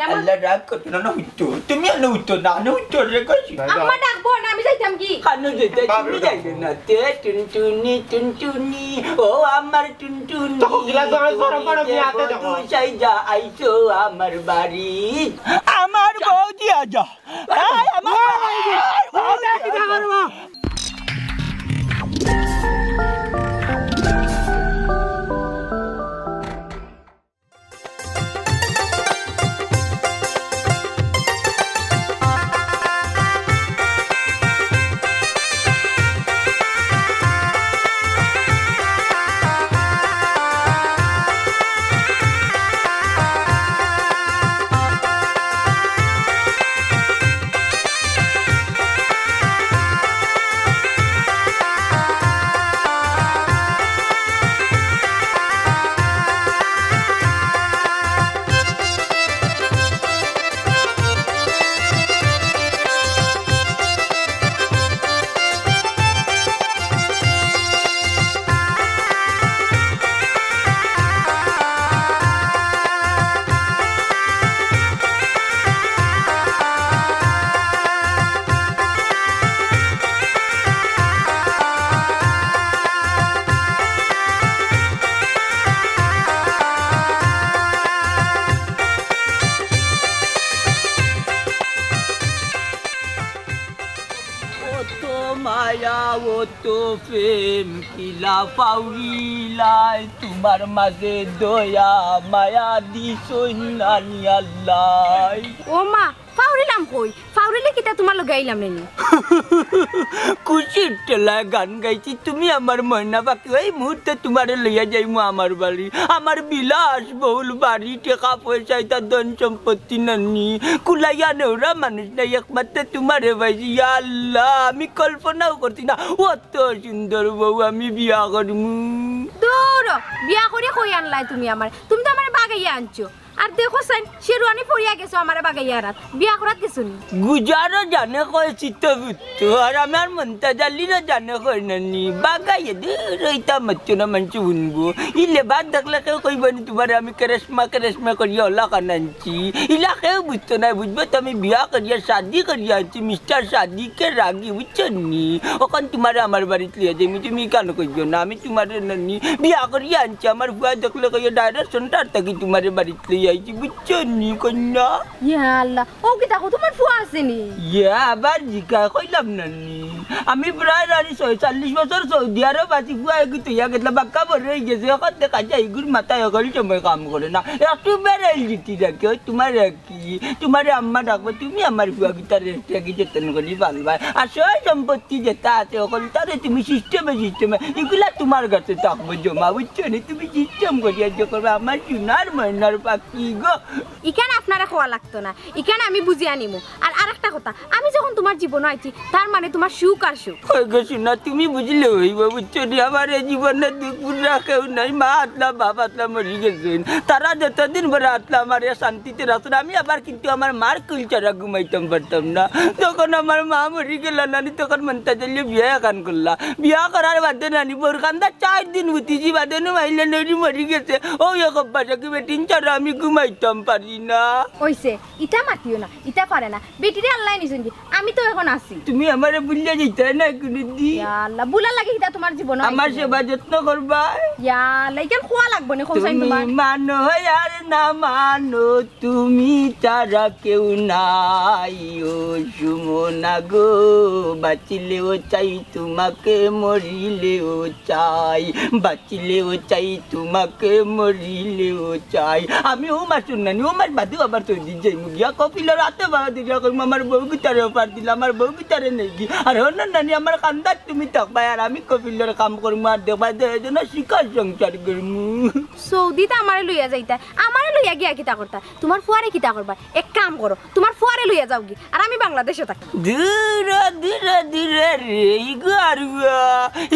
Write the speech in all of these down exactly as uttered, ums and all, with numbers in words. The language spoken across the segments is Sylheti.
আল্লাহ রাগ করতো না, না উঠতো। তুমি আর না উঠতো না, না উঠতো রে কইছি। আম্মা ডাকবো না, আমি যাইতাম কি? কানো যেতে তুমি যাইবে না, তে টুনটুনি, টুনটুনি, ও আমার টুনটুনি। তখন গিলা ধরে ধরে তুমি বড় যে বিয়াতে বধূ দেখো। সাইজা আইছো আমার বাড়ি। আমার বউ দিয়া যা। এই, আমার বউ। অত মায়া, অত প্রেম, কিলা ফাউরিলাই, তুমার মাঝে দয়া মায়া দিছইন না নি আল্লায়। ও মা, ফাউরিলাম কই? ফাউরিলে কিতা তুমার লগে আইলাম নি? খুশির ঠেলায় গান গাইছি, তুমি আমার ময়না পাখি, এই মুহূর্তে তুমারে লইয়া যাইমু আমার বাড়ি। আমার বিলাসবহুল বাড়ি, টেকা পয়সা, ইতা ধন সম্পত্তি নানি। কুলাইয়া নেওরা মানুষ নাই, একমাত্র তুমারে পাইছি। ইয়া আল্লাহ, আমি কল্পনাও করছি না অত সুন্দর বউ আমি বিয়া করমু। দূর, বিয়া করি কই আনলায় তুমি আমারে? তুমি তো আমারে বাগাইয়া আনছো। আর দেখো চাইন, শেরওয়ানি পরিয়া গেছো আমারে বাগাইয়া আনাত। বিয়া করাত গেছো নি? গুজারো জানে কয় চিত্তপুত্র, আর আমার মন্তাজ আলীরও জানে কয় নানি। বাগাইয়া দূর, ইতা মাততো না, মানষে হুনবো। ই লেবাস দেখলে কেউ কইবো নি তুমারে আমি কেরেশমা কেরেশমা করিয়া অলা খান আনছি। ইলা কেউ বুঝতো নায়, বুঝবো তো আমি বিয়া করিয়া শাদি করিয়া আনছি, মিস্টার শাদি কে রাগি, বুঝছো নি? অখন তুমারে আমার বাড়িত লইয়া যাইমু, তুমি কেনে কইছো না? আমি তুমারে নানি বিয়া করিয়া আনছি, আমার ফুয়া দেখলে কইও direct সেন্টার থাকি তুমারে বাড়িত লইয়া আইছি, বুঝছো নি কইন্যা? ইয়া আল্লাহ, ও কিতা কও, তুমার ফুয়া আছে নি? ইয়া, আবার জিকায়, কইলাম না নি। আমি প্রায় রানি ছয়চল্লিশ বছর সৌদি আরব আছি, ফুয়া এগু থইয়া গেছলা, বাক্কা বড় অইগেছে, অখন দেখা যায় ইগুর মাথায় অকল সময় কাম করে না। একটু বেড়াইল জিতি রাখে, ওই তুমার এক কি? তুমারে আম্মা ডাকবো, তুমি আমার ফুয়া কিতা রেস্ট রাখি যতন করি পালবায়। আর সয় সম্পত্তি যেতা আছে, অকল তারে তুমি সিস্টেমে সিস্টেমে, ইগুলা তুমার কাছে থাকবো জমা, বুঝছো নি? তুমি সিস্টেম করিয়া যে করবে, আমার সোনার ময়নার পাখি গো। ইখান আপনারে কওয়া লাগতো না, ইখান আমি বুঝিয়া নিমু। আর আরেকটা কথা, আমি যখন তুমার জীবনো আইছি, তার মানে তুমার সুখ আর সুখ। ওই গো সোনা, তুমি বুঝলে অইবো, বুঝছো নি? আমার এই জীবনে দুঃখ বুঝরা কেউ নাই, মা আছলা, বাপ আছলা মরি গেছইন। তারা যতদিন বড় আছলা আমারে শান্তিতে রাখছইন, আমি আবার কিন্তু আমার মার কুল ছাড়া ঘুমাইতাম পারতাম না। যখন আমার মা মরি গেলা নানি, তখন মন্তাজ আলীয়ে বিয়া এখান করলা। বিয়া করার বাদে নানি বউর কান্দাত চাইর দিন বুতিছি, বাদে নু মাইলে নরি মরি গেছে। ও এক অভ্যাস কি বেটিন ছাড়া আমি ঘুমাইতাম পারি না। অইছে, ইতা মাতিও না, ইতা পারে না। বেটিরে আল্লায় নিছইন দি, আমি তো অখন আছি। তুমি আমারে ভুলিয়া যাইতায় না কুনুদিন। ইয়া আল্লাহ, ভুলার লাগি কিতা তুমার জীবনো আমার আইছি? সেবা যত্ন করবায়। ইয়া আল্লাহ, ইখান কওয়া লাগবো নি, কও চাইন তুমি তুমার? মানো আর না মানো, তুমি ছাড়া কেউ নাই। ও সুমনা গো, বাঁচলেও চাই তোমাকে, মরিলেও চাই, বাঁচলেও চাই তোমাকে, মরিলেও চাই। আমি ও মাস নানি, ও মাস বাদেও আবার সৌদি যাইমু গিয়া, কফিলর আতো বাবা দিদিয়া কইমু, আমার বউ কিতারে অফার দিলা, আমার বউ কিতারে নেই গি। আর হন নানি, আমার কান্দাত তুমি থাকবায়, আর আমি কফিলর কাম করমু, আর দেখবায় যে এজন্য শিকার সংসার করমু। সৌদিত আমারে লইয়া যাইতায়, আমারে লইয়া গিয়া কিতা করতায়? তুমার ফুয়ারে কিতা করবায়? এক কাম করো, তুমার ফুয়ারে লইয়া যাওগি, আর আমি বাংলাদেশো থাকি। দূর, দূর, দূর রে, ইগু আর হুয়া।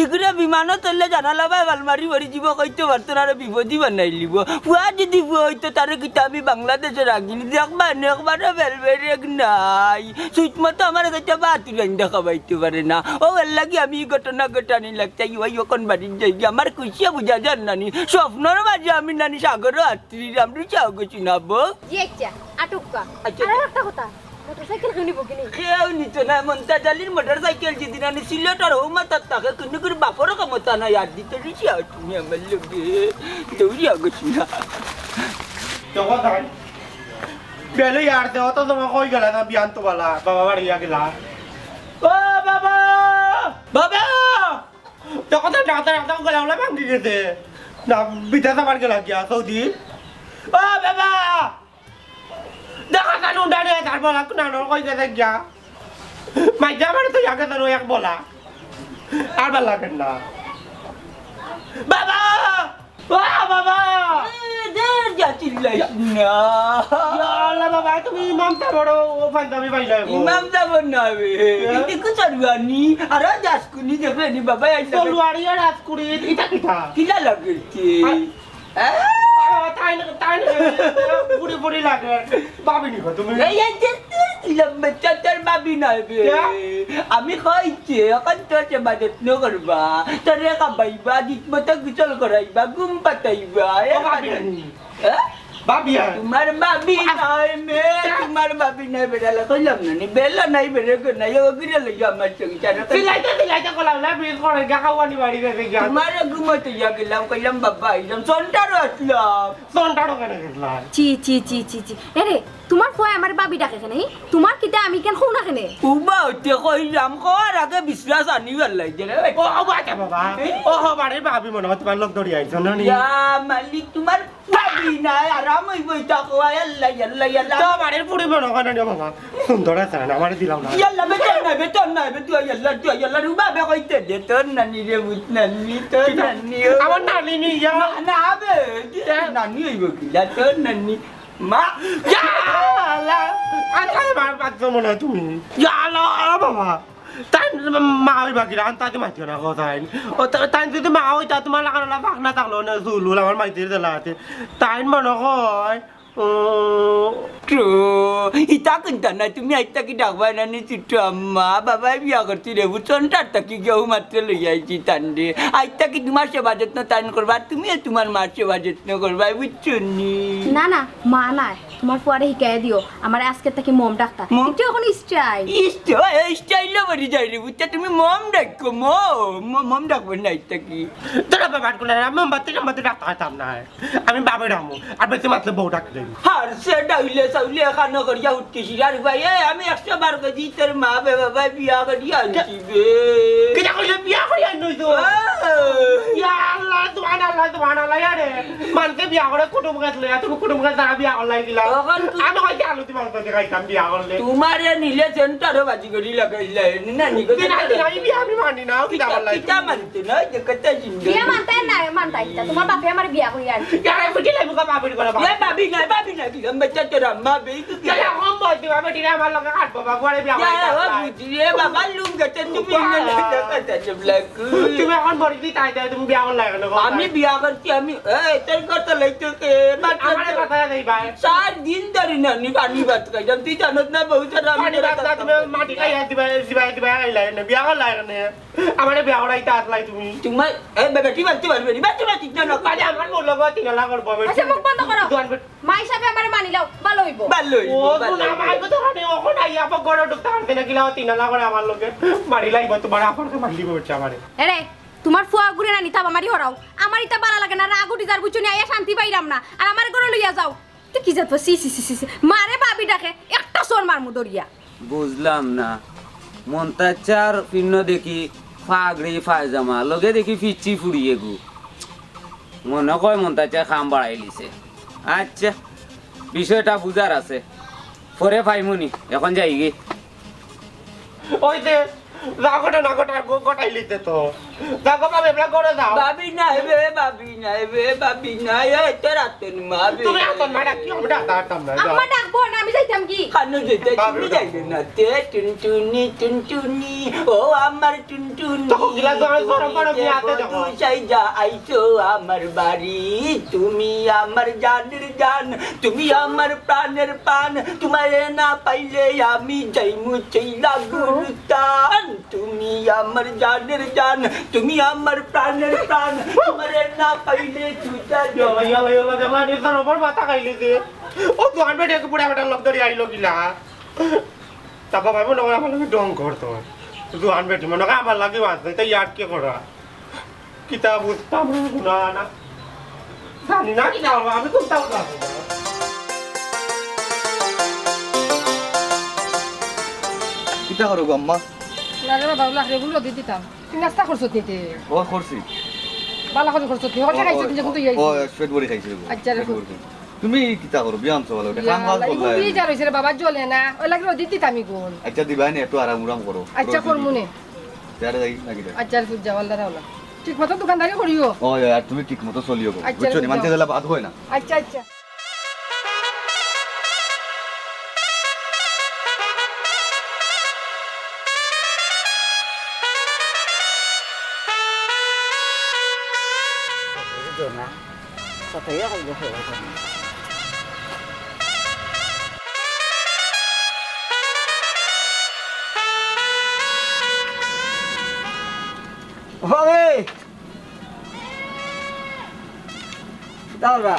ইগুরে বিমানো তুললে জানালা বায় বালমারি ভরি যিবো, কইতো পারতো না রে, বিপদি বানাইলিবো। ফুয়া যদি ফুয়া অইতো, তারে কিতা আমি বাংলাদেশো রাখি নি? দেখবায় নে, একবারও বেলবেরেক নাই। সুইট মতো আমার একটা বাহাত্তর রান্দা খাওয়াইতে পারে না। ও, এর লাগি আমি ই ঘটনা ঘটানি লাগতাম। ওই অখন বাড়িত যাইগি, আমার খুশিয়ে বুঝা যার নানি। স্বপ্নর মাঝে আমি নানি সাগরো আত্রি রামরু চাও গো চিনাবো। জি আচ্ছা, আটুক্কা। আচ্ছা। আর একটা কথা, মোটরসাইকেল কিনিব কিনি? কেউ নিত না, মন্তাজ আলীর মোটরসাইকেল যেদিন আনি সিলেটর হৌ মাথার তাকে কিন্তু করে বাপরও ক্ষমতা নাই, আর দিতে দিছি আর তুমি আমার লোকে দৌড়িয়া গেছি না। তখন তাই বেলে ইয়ার দে, অত তোমার কই গেলা না বিয়ান তো বালা, বাবা বাড়ি গেলা। ও বাবা! বাবা! তখন তো ডাক্তার, ডাক্তার গলা উলা ভাঙি গেছে। না, বিদেশ আবার গেলা গিয়া, সৌদি। ও বাবা! দেখা জানো, উন্ডারে তার বলা, কোন আনোর কই গেছে গিয়া? মাইজা আমার তো ইয়াকে তার এক বলা। আর ভালা লাগে না। বাবা! ও বাবা! এ, দের যা চিল্লাইস না। ইয়া আল্লাহ বাবা, তুমি ইমাম সাবর ও পাঞ্জাবি পাইলা গো। ইমাম সাবর না বে। হ্যাঁ? একটু চলুয়ানি, আর আজ আসকুনি দেখবে নি বাবা, এই তো লুয়ারি আর আসকুনি, ইটা কিতা? কিলা লাগে কি? আর এ? বাবা, তাই না, তাই না, পুরি পুরি লাগে। ভাবি নি গো তুমি? এই, এই যে তুই লম্বা চটর ভাবি না বে। কে? আমি কইছি, এখন তোর সেবা যত্ন করবা, তোরে খাবাইবা, ঠিক মতো গোসল করাইবা, ঘুম পাতাইবা। এ ও ভাবি নানি। হ্যাঁ? ভাবি হ্যাঁ। তোমার ভাবি নাই মে, তোমার ভাবি নাই বেড়ালা, কইলাম না নি, বেলা নাই বেড়ে গো নাই, ও গিরে লইয়া আমার সংসার। সিলাইতে সিলাইতে কলাম না, বিল করে গা খাওয়ানি বাড়ি গেছে গিয়া। তোমার ঘুমোতে ইয়া গেলাম, কইলাম বাবা, আইলাম, সন্টারও আসলাম। সন্টারও কেন গেছিলাম? চি, চি, চি, চি, চি। এ রে, তোমার ফুয়ায় আমার ভাবি ডাকে কেনে? হি? তোমার কিতা আমি কেন কও না কেনে? উবা হইতে কইলাম, কওয়ার আগে বিশ্বাস আনিবার লাগি রে। ও, ও, বাবা, বাবা। এ? ও, ও, বাড়ির ভাবি মনে হয় তোমার লোক ধরিয়া আইছো, না নি? ইয়া মালিক, তোমার ভাবি নাই, আরাম হইব ইতা কওয়া, আল্লাহ, আল্লাহ, আল্লাহ। তো বাড়ির পুরি মনে হয় না রে বাবা। সুন্দর আছে না, আমারে দিলাও না। ইয়াল্লা, বে, তোর নাই, বে, তোর নাই, বে, তুই ইয়াল্লা, তুই ইয়াল্লা, রুবা, বে, কইতে দে, তোর নানি রে, বুঝ নানি, তোর কিতা? নানি, ও। আমার নানি নি, ইয়া। না, না, বে, এ? নানি হইব কিলা, তোর নানি। মা, ইয়া আল্লাহ! আচ্ছা, মা, বাচ্চা মনে হয় তুমি। ইয়া আল্লাহ, বাবা। তাই মা হইবা কিলা, আন তাতে মাতিও না কথা। ও, তা-, তাই যদি মা হইতা, তোমার লাগানো না, পাক না থাকলো না, চুল উল আমার মাইতির দিলা আছে। তাই মনে হয়, ও। তো, ইতা কিনতা না, তুমি আইজ থাকি ডাকবায় না নি, ছোট্ট আম্মা, বাবায় বিয়া করছি রে, বুঝছো? তার থাকি গিয়া মাত্র লইয়া আইছি তানরে। আইজ থাকি তোমার সেবা যত্ন তাইন করবা, তুমিও তোমার মার সেবা যত্ন করবায়, বুঝছো নি? না, না, মা নাই, তোমার ফুয়ারে হিকাইয়া দিও, আমারে আজকে থাকি মম ডাকতা। মম? কিন্তু এখন স্টাইল। স্টাইল, এই স্টাইলও বলি যায় রে, বুঝছো? তুমি মম ডাকো, মম, মম, মম ডাকবো না আইজ থাকি। তোরা বাবার কোলে মোমবাতি, মোমবাতি ডাকতে পারতাম না। আমি বাবা ডাকমু, আর বেশি মাতলে বউ ডাক দেই। হারছে ডাইলে চাউলে খানো করিয়া উঠতেছি, আর ভাই, এ, আমি একশো বার কইছি, তোর মা বে বাবা বিয়া করিয়া আনছি বে। কিতা কইলে বিয়া করিয়া আনছি তো? হ্যাঁ। ইয়া আল্লাহ, সুবহানাল্লাহ, সুবহানাল্লাহ, ইয়া রে। মানষে বিয়া করে কুটুম গাছ লইয়া, তুমি কুটুম গাছ দ্বারা বিয়া করলাই দিলা। তখন তুই আমি কইছি আলু তোমার তো দেখাইতাম বিয়া করলে। তোমারে নিলে সেন্টারও বাজি করি লাগাইলে, না নি গো? বিনা, বিনা, আমি বিয়া আমি মানি না, কিতা কিতা করলাই? কিতা মানি? না, যে কথা জিন্দা। বিয়া মানতায় না, মানতায় না। তোমার বাপে আমার বিয়া করিয়া আনছে। ইয়ারে, বুঝি লাইবো গো, বাপের ঘরে বাপ। এ, ভাবি নাই, ভাবি নাই, কি আমি বাচ্চা তোর আম্মা, বেই তো কি? ইয়ারে, কম বয়স দিবা, বেটি রে, আমার লগে কাটবো, বাবু, আরে বিয়া ইয়া, করাই ও দাও। বুঝি রে, বাবা, লুম গেছে, তুমি বাবা। না, না, না, না, না, না, তুমি এখন বড় দিদি তাই তাই, তুমি বিয়া করলে কেন গো? আমি বিয়া করছি, আমি, এ, তোর কথা লইতো কে? বাচ্চা আমারে তো কথা দেই ভাই। চার দিন ধরে না, নি পানি ভাত খাইতাম, তুই জানোস না, বউ ছাড়া আমি পানি তোরা ভাত না, খাইতাম তুমি না। মাটি খাইয়া দিবা, দিবা, দিবা, খাইলাই না, বিয়া করলে কেন? আমারে বিয়া করাইতে আসলাই তুমি। তোমার, এ, বে-, বেটি মারতে পারবে নি? বেটি মারতে না, না। আরে আমার বললো গো, তিন লাখ করবো, বেটি। আচ্ছা, মুখ বন্ধ করো। জোয়ান বেটি। মা হিসাবে আমারে মানি লও, ভালো হইবো। ভালো হইবো, ও, ভালো শোনা, হইবো। মাই গো, তো খানে, ওখানে আইয়া, আবার ঘরে ঢুকতে পারবে না, কিলা, তিন লাখ করে আমার লগে। মারি লাইবো, তোমার আপারকে মারি দিব, বেটি, আমারে। এরে, তোমার ফুয়া ঘুরে না নিতাম আমারই হরাও। আমার ইতা ভালা লাগে না, রাগ উঠি যার, বুঝছো নি? আইয়া শান্তি পাইরাম না। আর আমার ঘরে লইয়া যাও। তুই কি জাত? সি, সি, সি, সি, সি। মারে ভাবি ডাকে, একটা চড় মারমু ধরিয়া। বুঝলাম না। মন্তাজ চাচার পিন্ন দেখি পাগড়ি পায়জামা, লগে দেখি ফিচ্চি ফুড়ি এগু। মনে কয় মন্তাজ চাচায় কাম বাড়াইলিছে। আচ্ছা, বিষয়টা বুঝার আছে। পরে পাইমুনি, এখন যাইগি। ওই যে, যা ঘটনা ঘটা-, ঘ-, ঘটাইলিছে তো। যাও গো ভাবি, আমরা ঘরে যাও। ভাবি নাই বে, ভাবি নাই বে, ভাবি নাই। এই তো রাতন মা বে। তুমি রাতন মা ডাকিও, আমি ডাকতাম পারতাম না, যাও। আম্মা ডাকবো না, আমি যাইতাম কি? কানো যাইতায়, ভাবি তুমি যাও। যাইবে না তে? টুনটুনি, টুনটুনি, ও আমার টুনটুনি। তখন গিলা তো আমি গরম গরম তুমি নিয়ে হাতে যে দেখো। কদু সাইজা আইছো আমার বাড়ি, তুমি আমার জানের জান, তুমি আমার প্রাণের প্রাণ, তোমারে না পাইলে আমি যাইমু চইলা গুরুস্থান। তুমি আমার জানের জান, তুমি আমার প্রাণের প্রাণ, তোমারে না পাইলে তুই জান। ইয়াল্লা, ইয়াল্লা, ইয়াল্লা, দেখলা নি, তার ওপর মাথা খাইলি যে। ও দোকান বেটি এক বুড়া বেটার লগ ধরি আইলো গিলা। তা বাবা, মনে হয় আমার লগে ঢং করতো। দোকান বেটি মনে হয় আমার লাগে বাঁচবে, তাই আর কি করা? কিতা বুঝতাম না, না, না। জানি না কিতা হবে, আমি কোনটাও জানি না। কিতা করো গো আম্মা? না রে বাবা, ওলা রেগুলো দি দিতাম। তুই নাস্তা করছত নি তে? ও, করছি। বালা করে করছত নি? ওটা ও, খাইছত ও, নি যখন তুই ও, আইছিস? ও, পেট ভরি খাইছি গো। আচ্ছা রে, পেট খুব ভরি খাইছি। তুমি কিতা করো? বিয়াম সবাই ওটা ইয়া কাম কাজ আল্লাহ, করলাই। ইগুলি যা রইছে রে বাবা, জ্বলে না। ওই লাগে রোদি দিতাম ইগুন। আচ্ছা, দিবাই নি, একটু আরাম উরাম করো। আচ্ছা, রোদি করমু দিতে। নে। যারে যাই নাকি রে? আচ্ছা, রে, খুব যাও, আল্লাহ রাওলা। ঠিক মতো দোকানদারি করিও। ওই, ওই, আর তুমি ঠিক মতো চলিও গো। আচ্ছা, বুঝছো নি? খুব মানতে যাও। গেলে বাদ হয় না। আচ্ছা, আচ্ছা। বুঝো না, কথাই কইলে হবে না। ভাবি! দাও না।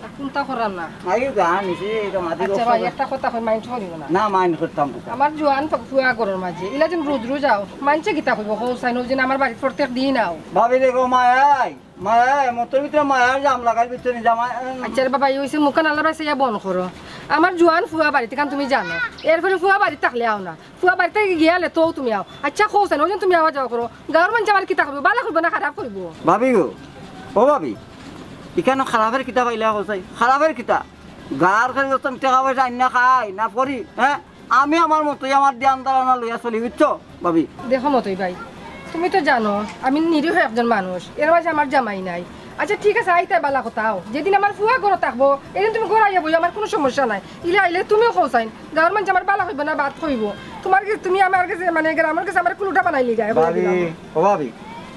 আর কোনটা করার না? আইও গা, নিচে এটা মাটি আচ্ছা বস্তা ভাই, বস্তা। একটা কথা কই, mind করিও না। না, mind করতাম না। আমার জোয়ান ফু-, ফুয়া ঘরর মাঝে, ইলা যেন রোজ রোজ আও, মানষে কিতা কইবো, কও চাইন, অউ যেন আমার বাড়িত প্রত্যেক দিন আও। ভাবি রে গো, মায়াই, মায়াই, মতর ভিতরে মায়ার জাম লাগাই ভিতরে জামা, উম। আচ্ছা রে বাবা, এই অইছে মুখখান আল্লাহ বাঁচাইয়া বন্ধ করো। আমার জোয়ান ফুয়া বাড়িত, কারণ তুমি জানো, এরপরে ফুয়া বাড়িত থাকলে আও না। ফুয়া বাড়িত গিয়ালে তো তুমি আও। আচ্ছা, কও চাইন, অউ যেন তুমি আওয়া যাওয়া করো। গাঁওর মানষে আমার কিতা কইবো? বালা কইবো না খারাপ কইবো? ভাবি গো, ও ভাবি, ইখানো খারাপের কিতা পাইলা কও চাই? খারাপের কিতা? গাঁওর খালি যত টেকা পয়সা আইন না খাই, না করি, হ্যাঁ? আমি আমার মতোই আমার ধ্যান ধারণা লইয়া চলি, বুঝছো ভাবি? দেখো মতই ভাই, তুমি তো জানো আমি নিরীহ একজন মানুষ, এর মাঝে আমার জামাই নাই। আচ্ছা ঠিক আছে, আইতায় বালা কথা, আও। যেদিন আমার ফুয়া ঘরো থাকবো, এদিন তুমি ঘরো আইয়া বইও, আমার কুনু সমস্যা নাই। ইলা আইলে তুমিও কও চাইন, গাঁওর মানষে আমার বালা কইবো না বাদ কইবো। তুমার গেছে, তুমি আমার গেছে, মানে, গ্রামর গেছে আমার কুলুটা বানাইলিরায়, কইয়া ভাবি, দিলাম। ও ভাবি,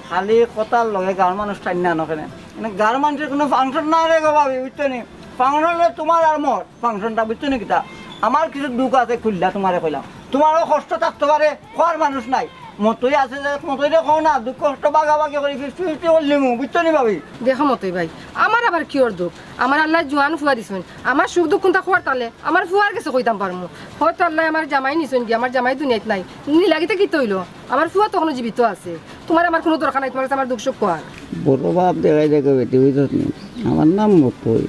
খালি কথার লগে গাঁওর মানুষ টাইন না আনো কেনে? মানে, গাঁওর মানষর কুনু function নাই রে গো ভাবি, বুঝছো নি? Function অইলো তুমার আর মোর function টা, বুঝছো নি কিতা? আমার কিছু দুখ আছে, খুলিয়া তুমারে কইলাম। তুমারও কষ্ট থাকতো পারে, কওয়ার মানুষ নাই। মতই আছে যে, মতইরে কও না, দুখ কষ্ট ভাগাভাগি করি, fifty fifty করিলিমু, বুঝছো নি ভাবি? দেখো মতই ভাই, আমার আবার কিওর দুখ? আমার আল্লায় জোয়ান ফুয়া দিছইন, আমার সুখ দুখ কুনটা কওয়ার তালে আমার ফুয়ার গেছে কইতাম পারমু। হয়তো আল্লায় আমার জামাই নিছইন গি, আমার জামাই দুনিয়াত নাই। নি লাগিতে কিতা অইলো? আমার ফুয়া তো অখনো জীবিত আছে। তুমার আমার কুনু দরকার নাই, তুমার গেছে আমার দুখ সুখ কওয়ার। বড় বাপ দেখাই দেখো বেটি, বুঝছস নি? আমার নাম মতই।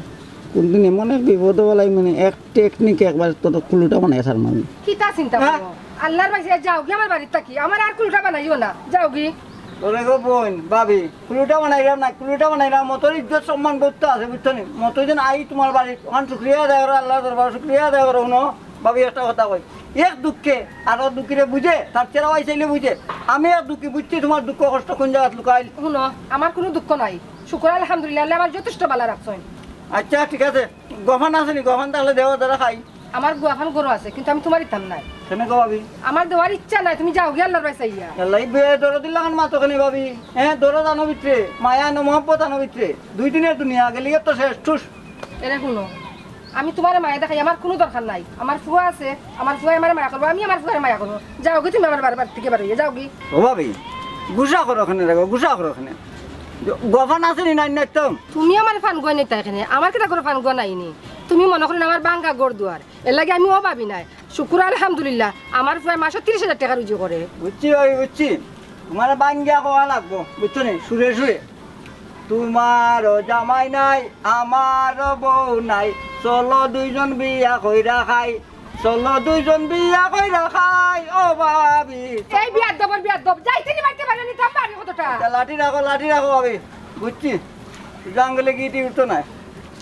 কুনদিন এমন এক বিপদো ফালাইমু নে, এক technique এ একবার তোর কুলুটা বানাই ছাড়মু আমি। কিতা চিন্তা হ্যাঁ? করো? আল্লার বাসিয়া যাওগি আমার বাড়িত থাকি, আমার আর কুলুটা বানাইও না, যাওগি। ওরে গো বইন, ভাবি, কুলুটা বানাইরাম না, কুলুটা বানাইরাম, মতর ইজ্জত সম্মান বহুত আছে, বুঝছো নি? মতই যেন আই তুমার বাড়িত, অখান শুকরিয়া আদায় করো, আল্লার দরবারো শুকরিয়া আদায় করো, হুনো। ভাবি, একটা কথা কই, এক দুঃখে আরো দুঃখীরে বুঝে, তার চেহারা চাইলে বুঝে। আমি এক দুঃখী, বুঝছি তুমার দুঃখ কষ্ট কুন জাগাত লুকাইল। হুনো, আমার কুনু দুঃখ নাই, শুকুর আলহামদুলিল্লাহ, আল্লায় আমার যথেষ্ট বালা রাখছইন। আচ্ছা, ঠিক আছে, গুয়াফান আছে নি? গুয়াফান থাকলে দেও, দাদা খাই। আমার গুয়াফান ঘরো আছে, কিন্তু আমি তুমার ইতাম নাই। কেনে গো ভাবি? আমার দেওয়ার ইচ্ছা নাই, তুমি যাওগি আল্লার বায় চাইয়া। আল্লাহ, এই বেদরদির লাখান মাতো কেনে ভাবি? হ্যাঁ, দরদ আনো ভিতরে, মায়া আনো, মহব্বত আনো ভিতরে। দুই দিনের দুনিয়া, গেলিগি তো শেষ, ঠুস। এরে হুনো, আমি তুমারে মায়া দেখাই, আমার কুনু দরকার নাই। আমার ফুয়া আছে, আমার ফুয়ায় আমারে মায়া করবো, আমি আমার ফুয়ারে মায়া করবো। যাওগি তুমি আমার বাড়ি, বাড়ি থাকি বার অইয়া যাওগি। ও ভাবি, গুসা করো কেনে দেখো, গুসা করো কেনে। গুয়াফান আছে নি নাই না একদম? তুমি আমারে ফান গুয়াই নিতায় কেনে, আমার কিতা ঘরো ফান গুয়া নাই নি? তুমি মনো করো না আমার ভাঙ্গা ঘর দুয়ার, এর লাগি আমি অভাবী নায়। শুকুর আলহামদুলিল্লাহ, আমার ফুয়ায় মাসো তিরিশ হাজার টেকা রুজি করে। বুঝছি ভাবি, বুঝছি। তুমারে ভাঙ্গিয়া কওয়া লাগবো, বুঝছো নি? সুরে সুরে। তুমারও জামাই নাই, আমারও বউ নাই, চলো দুইজন বিয়া কইরা খাই, চলো দুইজন বিয়া কইরা খাই, ও ভাবি। এই বিয়াদবর বিয়াদব, যাইতে নি মারতে পারে নি, তাম বাড়ি কতটা? আচ্ছা, লাঠি রাখো, লাঠি রাখো ভাবি, বুঝছি। জাঙ্গলে গিয়ে টিউট তো নাই,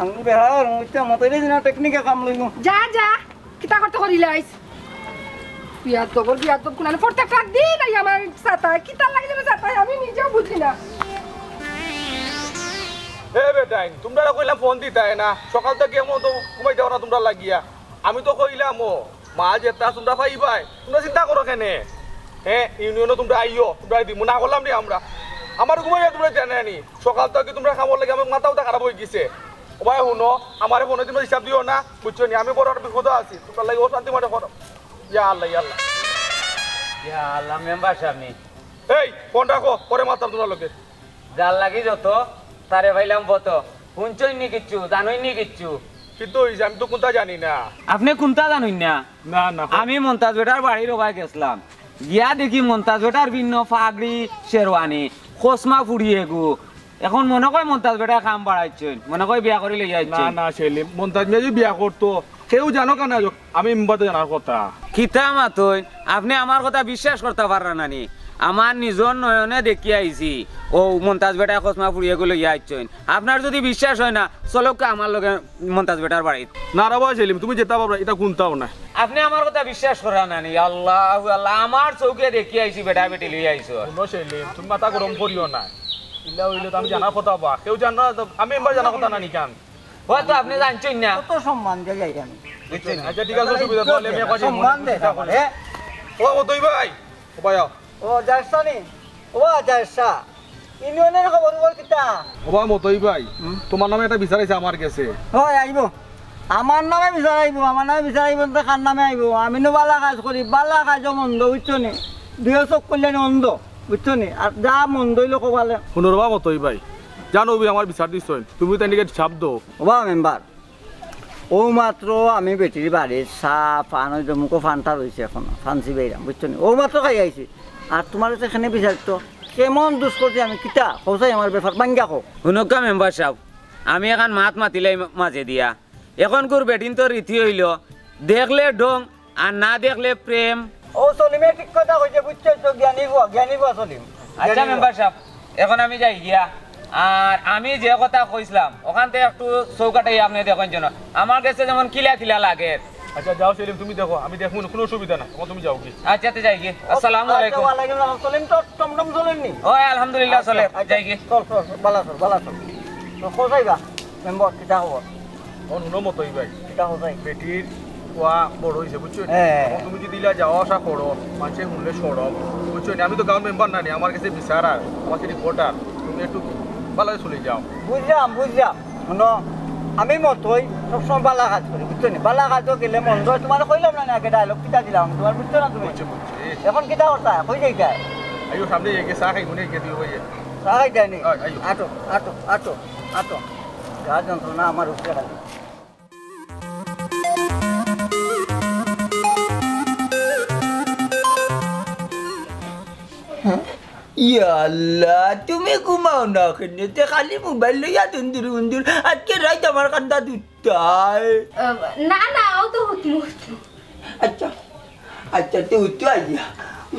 আমি বেহার, বুঝতে মতো এই দিন টেকনিকে কাম লইব। যা, যা। কিতা করতে করিলাইস? বিয়াদবর বিয়াদব কুনানো, প্রত্যেকটা দিন আইয়া আমার ছাতায়, কিতার লাগি যেন ছাতায়, আমি নিজেও বুঝি না। এ বেটাইন, তুমরারে কইলাম ফোন দিতায় না, সকাল থাকি এমন তো ঘুমাইতায় না তুমরার লাগিয়া। আমি তো কইলাম, ও মাল যেতা তুমরা পাইবায়, তুমরা চিন্তা করো কেনে? হে, ইউনিয়নো তুমরা আইও, তুমরারে দিমু না করলাম নি আমরা? আমার ঘুমাইয়া তুমরা জানো নি, সকাল থাকি তুমরার কামর লাগি আমার মাথা উঠা খারাপ অইগেছে। ও ভাই হুনো, আমারে ফোনে তুমরা হিসাব দিও না, বুঝছো নি? আমি বড় একটা বিপদো আছি, তুমরার লাগি অশান্তি মনে করো। ইয়া আল্লাহ, ইয়া আল্লাহ। ইয়া আল্লাহ, মেম্বার সাব নি? এই, ফোন রাখো, পরে মাততাম তুমরার লগে। যার লাগি যত, তারে পাইলাম বত। হুনছইন নি কিচ্ছু, জানইন নি কিচ্ছু? কিতা অইছে? আমি তো কুন্তা জানি না। আপনে কুন্তা জানইন না? না, না। আমি মন্তাজ বেটার বাড়ির ওবায় গেছলাম, গিয়া দেখি মন্তাজ বেটার ভিন্ন পাগড়ি, শেরওয়ানি, খসমা ফুড়ি এগু। এখন মনো কয় মন্তাজ বেটায় কাম বাড়াইছইন, মনো কয় বিয়া করি লইয়া আইছইন। না, না, সেলিম, মন্তাজ মিয়া যদি বিয়া করতো, কেউ জানো কেনে, আমি মেম্বারে জানার কথা। কিতা মাতইন, আপনে আমার কথা বিশ্বাস করতা পাররা না নি? আমার নিজর নয়নে দেখিয়া আইছি, অউ মন্তাজ বেটায় খসমা ফুড়ি এগু লইয়া আইছইন। আপনার যদি বিশ্বাস অয় না, চলউক্কা আমার লগে মন্তাজ বেটার বাড়িত। না রে বা সেলিম, তুমি যেতা ভাবরায়, ইতা কুন্তাও নায়। আপনে আমার কথা বিশ্বাস কররা না নি? আল্লাহু আল্লাহ, আমার চউখে দেখিয়া আইছি, বেটা বেটি লইয়া আইছো। হুনো সেলিম, তুমি মাথা গরম করিও না। ইলা অইলে তো আমি জানার কথা বা, কেউ জানো না তো, আমি মেম্বারে জানার কথা না নি কেনে? অয় তো আপনে জানছইন না। কত সম্মান দেই আমি। বুঝছইন? আচ্ছা, ঠিক আছে, অসুবিধা নাই, আমি একবার সম্মান দেই চিন্তা করি। আমারে। ও মতই ভাই, ও ভাই আও। ও, জায়েদ সাব নি? ও, জায়েদ সাব। ইউনিয়নর খবর-উবর কিতা? ও বা মতই ভাই, হুম? তুমার নামে একটা বিচার আইছে আমার গেছে। অয়, আইবো। আমার নামে বিচার আইবো, আমার নামে বিচার আইবো না তো কার নামে আইবো? আমি নু বালা কাজ করি, বালা কাজও মন্দ, বুঝছো নি? দুইও চউখ কইলে অন্ধ, বুঝছো নি? আর যা মন্দ অইলো কপালে। হুনো রে বা মতই ভাই, জানো অউ আমার বিচার দিছইন, তুমি তাইন দিকে হিসাব দেও। ও বা মেম্বার, অউ মাত্র আমি বেটির বাড়ির চা পান অইছে, মুখো পানটা রইছে এখনো, পান চিবাইরাম, বুঝছো নি? অউ মাত্র খাই আইছি। আর তুমার গেছে কেনে বিচার দিতো? কেমন দুষ করছি আমি, কিতা? কও চাই আমার ব্যাপার, ভাঙ্গিয়া কও। হুনউক্কা মেম্বার সাব, আমি এখান মাত মাতিলাই মাঝে দিয়া। এখনকুর বেটিন্তর রীতি অইলো, দেখলে ঢং, আর না দেখলে প্রেম। অউ সলিমে ঠিক কথা কইছে, বুঝছো তো, জ্ঞানী পুয়া, জ্ঞানী পুয়া সলিম। আচ্ছা জ্ঞানী পুয়া। মেম্বার সাব, এখন আমি যাই গিয়া। আর আমি যে কথা কইছলাম, অখান থাকি একটু চউখ আটাইয়া আপনে দেখইন যেন। আমার গেছে যেমন কিলা কিলা লাগের। আচ্ছা যাও সেলিম, তুমি দেখো, আমি দেখমু, কুনু অসুবিধা নাই, এখন তুমি যাও গি। আচ্ছা, তে যাই গি। আসসালামু আলাইকুম। আচ্ছা, ওয়ালাইকুম আসসালাম। সলিম তো টমটম চলের নি? অয়, আলহামদুলিল্লাহ চলের। আচ্ছা, যাই গি। চল, চল, চল, বালা চল, বালা চল। তো কোথায় বা? মেম্বার, কিতা খবর? অখন হুনো মতই ভাই। কিতা খবর ভাই? বেটির পুয়া বড় অইছে, বুঝছো নি? হ্যাঁ। অখন তুমি যদি ইলা যাওয়া আসা করো, মানষে হুনলে শরম, বুঝছো নি? আমি তো গাউর মেম্বার না নি, আমার গেছে বিচারার, আমার গেছে রিপোর্টার, তুমি একটু বালা চলি যাও। বুঝলাম, বুঝলাম। হুনো, আমি মতই সবসময় বালা কাজ করি, বুঝছো নি? বালা কাজও গেলে মন্দ অয়, তুমারে কইলাম না নি আগে ডায়লগ কিতা দিলাম, তুমার বুঝছো না তুমি? বুঝছি, বুঝছি। এখন কিতা করতায়? কই যাইতায়? আইও সামনে এগিয়ে চা খাইমু নে, এগিয়ে দিও ভাইয়া। চা খাইতায় নি? আয়, আইও। আটো, আটো, আটো, আটো। যা যন্ত্রণা আমার উপরে খালি। হ্যাঁ? ইয়া আল্লাহ, তুমি ঘুমাও না কেনে? তে খালি মোবাইল লইয়া দুন্দুর উন্দুর। আজকে রাইত আমার কান্দা দুটায়। আহ, না, না, অউ তো হুতমু, হুতমু। আচ্ছা, আচ্ছা, তে উঠো আইয়া।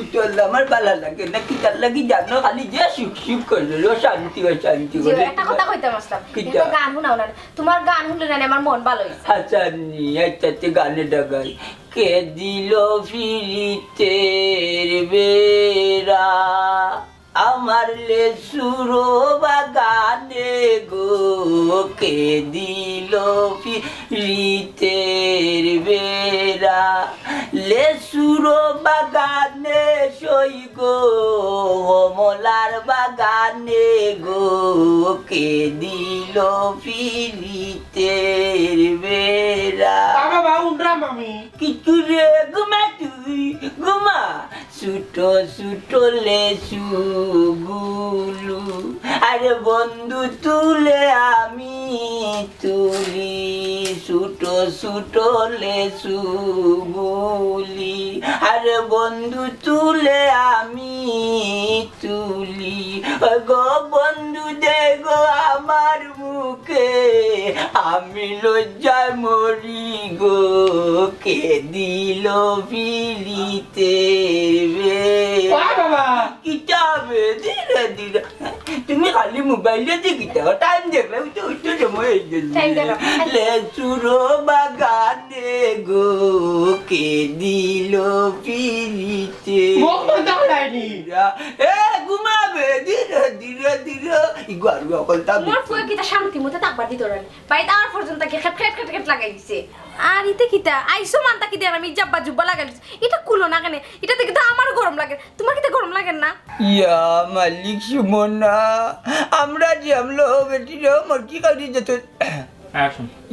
উঠো আল্লাহ, আমার বালা লাগে না, কিতার লাগি জানো? খালি যে সুখ সুখ করে, অশান্তি, অশান্তি জি, করে। একটা কথা কইতাম আসলাম। কিতা? একটা গান হুনাও না। তুমার গান হুনলে না আমার মন বালা অইছে। আচ্ছা, নি, আচ্ছা, তে গানে ডাগাই। কে দিল পিরিতের বেড়া আমার লেচুরো বাগানে গো, কে দিল পিরিতের বেড়া লেচুরো বাগানে সই গো, কমলার বাগানে গো, কে দিল পিরিতের বেড়া। বাবা, বাবা, উনরাম আমি। কিচ্ছু রে, ঘুমা তুই, ঘুমা। ছোট ছোট লেচু গুলু, আরে বন্ধু তুলে আমি তুলি। ছোট ছোট লেচু গুলি, আরে বন্ধু তুলে আমি তুলি। ও গো বন্ধু দে গো আমার মুখে, আমি লজ্জায় মরি গো, কে দিল পিরিতের বেড়া। বাহ বাবা। কিতা বে, ধীরে ধীরে। তুমি খালি মোবাইলে দেখিতা, টাইম দেখলে, উঠো, উঠো, সময় হয়ে গেল। টাইম দেখো। লেচুরো বাগানে গো, কে দিল পিরিতের এ, ঘুমাবে, ধীরে, ধীরে, ধীরে। ইগু আর অকলতা তোমার ফুয়ে কিতা শান্তি মতো থাকবার দিত না নি? বাড়িত আওয়ার পর্যন্ত কি খেট খেট খেট খেট লাগাই দিছে। আর ইতে কিতা? আইসো মানতা কি দেন আমি জাব্বা জুব্বা লাগাই দিছে। ইটা খুলো না কেনে? ইটা দেখি তো আমারও গরম লাগে। তোমার কিতা গরম লাগে না? ইয়া মালিক সুমনা, আমরা যে আমলো বেটি রে, মরকি কাউরি যেত।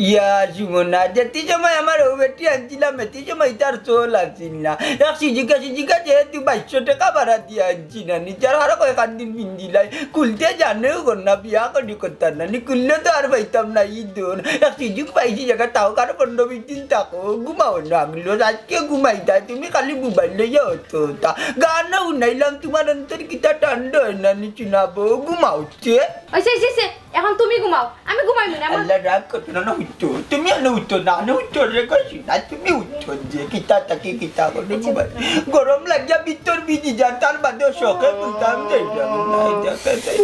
ইয়া সুমনা, যেতি সময় আমার ও বেটি আনছিলাম, এতি সময় তার চল আছিল না। এক সিজিকা সিজিকা যেহেতু বাইশশো টাকা ভাড়া দিয়া আনছি না, নিজের আরো কয়েকখান দিন পিন্দিলাই, খুলতে জানেও কর না, বিয়া করি করতাম না, নি খুললে তো আর পাইতাম না, ই দোন। এক সিজুক পাইছি জাগা, তাও কারো পনেরো বিশ দিন থাকো, ঘুমাও না, আগলো আজকে ঘুমাইতা, তুমি খালি মোবাইল লইয়া হতো তা। গানও শুনাইলাম, তোমার অন্তর কিতা ঠান্ডা হয় না, নি শোনাবো, ঘুমাও। কে? ওই, সেই, সেই, সেই, এখন তুমি ঘুমাও, আমি ঘুমাইমু না, আমার আল্লাহ রাগ করতো না, না উঠতো। তুমি না উঠতো না, না উঠতো রে, কইছি না, তুমি উঠতো যে, কিতা তাকে কিতা করে আচ্ছা। ঘুমাই। গরম লাগিয়া ভিতর ভিজি যার, তার বাদেও শখে বলতাম যে, যাবো না, এই যাবে, তাই।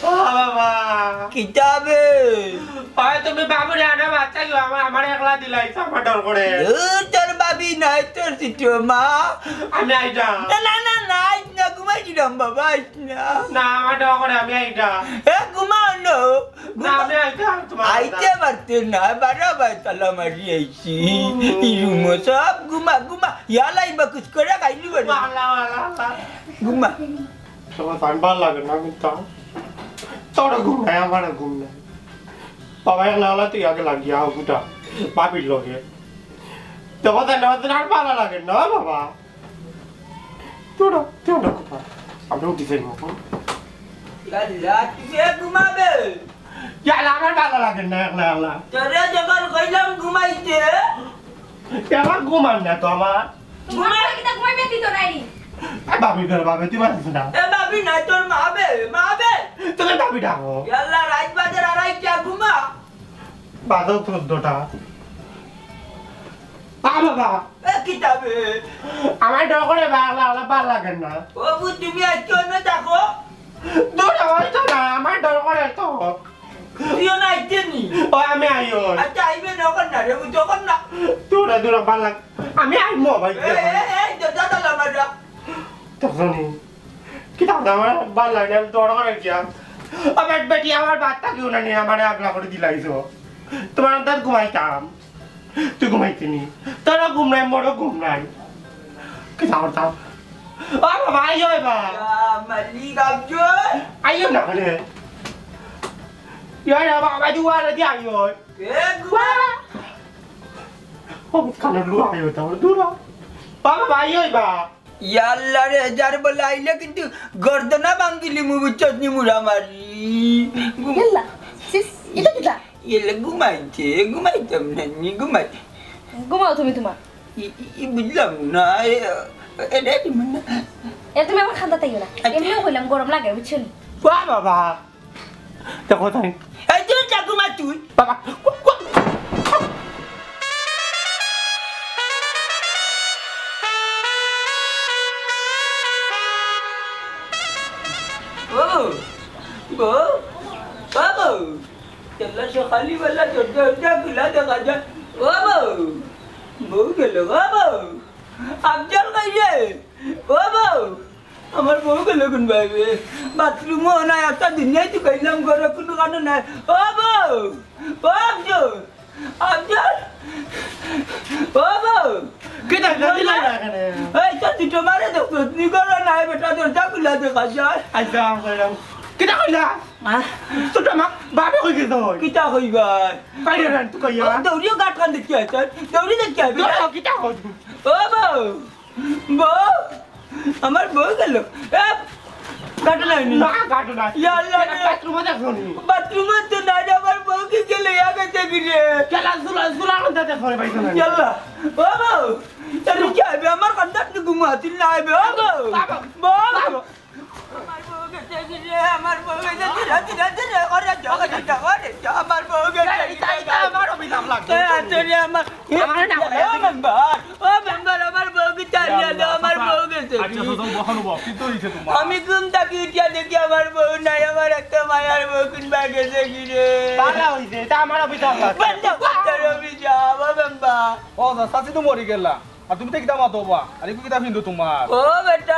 ও বাবা। কিতাবে? হয় তুমি বাবুরে আনো, বাচ্চা গো, আমার, আমার একলা দিলাইছো, আমার ডর করে। ও, তোর বাবি নাই, তোর ছোট মা। আমি আইতাম। না, না, না, না, আইস না, ঘুমাইছিলাম বাবা, আইস না। না, আমার ডর করে, আমি আইতাম। এ, ঘুমাও না। না, আমি আইতাম, তোমার আইতে কথা। পারতে না, বারো বার তালা মারি আইছি। হুম। এই রুমো সব ঘুমা, ঘুমা। ইয়ালাই বা কুছ করে খাইলি বলে। বালা, বালা, বালা। ঘুমা। তোমার তান ভালা লাগে না, কিন্তু তোরও ঘুম নাই, আমারও ঘুম নাই। বাবা, এক নালা তুই আগে লাগিয়া, গুটা, বাবির লগে। দেখো, তাই না, তার আর ভালা লাগে না, বাবা। তোরা, তোরা কোথায়? আমরা উঠি যাই, বাবা। ইয়াল্লা, তুই এ ঘুমাবে? ইয়াল্লা, আমার ভালা লাগে না, একলা, একলা। তোরে যখন কইলাম ঘুমাইতে। এ, আমার ঘুমান না তো আমার। ঘুমাবে কিতা ঘুমাইবে তুই তো নাই। এ, ভাবি, তোর ভাবি, তুই মারিস না। এ, ভাবি না, তোর মা বে, মা বে। তোকে ভাবি ডাকো। ইয়াল্লা, রাইত বাজে আড়াইটা, ঘুমা। বাজো চোদ্দটা। আ বাবা। এ, কিতাবে? আমার ডর করে বাংলা, আলাপ ভালা লাগে না। ও বু, তুমি আজকে অন্য থাকো। দূর হইতো না, আমার ডর করে তো। তুইও না আইতে নি? ও, আমি আইও। আচ্ছা, আইবে না, অখন না রে, বুঝছো, অখন না। দূর, দূর, ভালা লাগে। আমি আইমো, ভাই। এ, এ, এ, দরজা তালা মারা। তখনই। কিতা কথা আমার ভালা লাগে না, আমি ডর করে গিয়া। ও বেট বেটি, আমার বাচ্চা কেউ না নিয়ে আমারে আগলা করে দিলাইছো। তোমার আন্দাজ ঘুমাইতাম। তুই ঘুমাইতে নি? তোরও ঘুম নাই, মোরও ঘুম নাই। কিতা করতাম? ও বাবা, আইও এবার। ইয়া মালিক আফজল। আইও না রে। ইয়া রে বাবা, বাবা, তুই আর দি আইও। এ গুয়া। ও, কানে লু আইও, তাহলে দূর হ। বাবা, আইও এবার। ইয়াল্লা রে, যার বলে আইলে কিন্তু গর্দনা ভাঙ্গিলিমু, বুঝছস নি, মুড়া মারি। ঘুম-, ইয়াল্লা, সিস, ইটা কিতা? ইয়াল্লা, ঘুমাইছে, ঘুমাইতাম না নি, ঘুমাই। ঘুমাও তুমি তোমার। ই, ই, ই বুঝলাম না, এ, এ, এ, এ, মানে এ, তুমি আমার খান্দা তাইও না। আচ্ছা। এমনিও কইলাম গরম লাগে, বুঝছো নি? বাহ, বাবা। দেখো তাই। এই তুই যা ঘুমা তুই। বাবা। ও, বউ, ও বউ। ইয়াল্লা, সকালবেলা দরজা দরজা খুলা দেখা যায়। ও বউ, বউ গেল, ও বউ। আফজল কই রে? ও বউ। আমার বউ গেল কোন ভাবে? বাথরুমও নাই, একটা দুনিয়ায় তো কইলাম, ঘরে কোনো কানো নাই। ও বউ, ও আফজল, আফজল, ও বউ। কিতা, কিতা দিলাই না এখানে? এই তো দুটো মারে দেখছো, তুই ঘরে নাই বেটা, দরজা খুলা দেখা যায়। আচ্ছা, আমি কইলাম। কিতা কইলা? হ্যাঁ? ছোট মা, বাবে কই গেছ? কিতা কইবা? বাইরে রান, তুই কইয়া। ও, দৌড়িও গাট কান দেখি আয়, তোর। দৌড়ি দেখি আয়, বেটা। দৌড়াও, কিতা কইছ? ও বউ, বউ, আমার বউ গেল। এ, গাটো নাই নি? না, গাটো নাই। ইয়া আল্লাহ রে। বাথরুমে দেখো নি? বাথরুমে তো নাই রে, আমার বউ কি গেলে ইয়া গেছে কি রে? গেলা জুলা, জুলা আনতে দেখো রে ভাই, জুলা। ইয়া আল্লাহ। ও বউ, তাহলে কি হবে? আমার কান্দাত তো ঘুম হাতিল না হবে। ও বউ, বাবা, বউ। বাবা। আমার বউ গেছে কি রে? আমার বউ গেছে, ধীরে, ধীরে, ধীরে, ওরে, জগৎ, জগৎ, আমার বউ গেছে কি রে? এটা, এটা আমার অভিশাপ লাগছে। এ, আচ্ছা রে, আমার আমার না, ও মেম্বার, ও মেম্বার, আমার বউ কি চালিয়ে দাও, আমার বউ গেছে। আচ্ছা, তো, তো, বহানো বহানো, কি তো হইছে তোমার? আমি ঘুম থাকি উঠিয়া দেখি আমার বউ নাই, আমার একটা মায়ার বউ কোন বা গেছে কি রে? বালা হইছে, এটা আমার অভিশাপ আছে। বন্ধ কর তোর অভিশাপ, ও মেম্বার। ও, চাচি তো মরি গেলা। আর তুমি তো কিতা মাতো বা? আর একটু কিতা ফিন্দু তোমার? ও বেটা,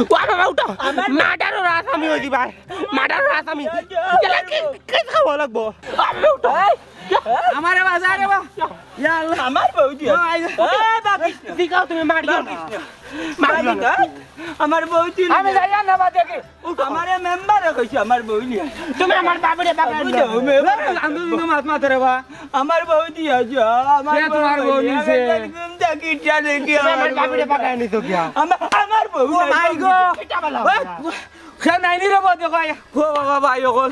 ও বাবা, উঠো। মার্ডারর আসামি অই দিবা। মার্ডারর আসামি। এলা কি, কি খাওয়া লাগবো? ও বাবা, উঠো। আমারে বাঁচা রে বা। ইয়া আল্লাহ। আমার বউ দিয়া। ও, আই- এ, বাবা। দিকাও তুমি মারিও না। মারিও না। আমার বউ দিয়া। আমি যাইয়ার না বা দেখি। উঠো। আমারে মেম্বারে কইছে আমার বউ দিয়া। তুমি আমার বাবুরে বাগাই নিছো। আমি কিন্তু মাত মাতো রে বা। আমার বউ দিয়া যা, আমার বউ তোমার বউ দিয়া। নিছে। ঘুম থাকি ইটা দেখি তুমি আমার বাবুরে বাগাই নিছো কিয়া? আমার, আমার বউ ও নাই। মাই গো। এটা বলো। ও, সে নাইনি রে বা, দেখো, আয়। ও বাবা, ভাই অকল।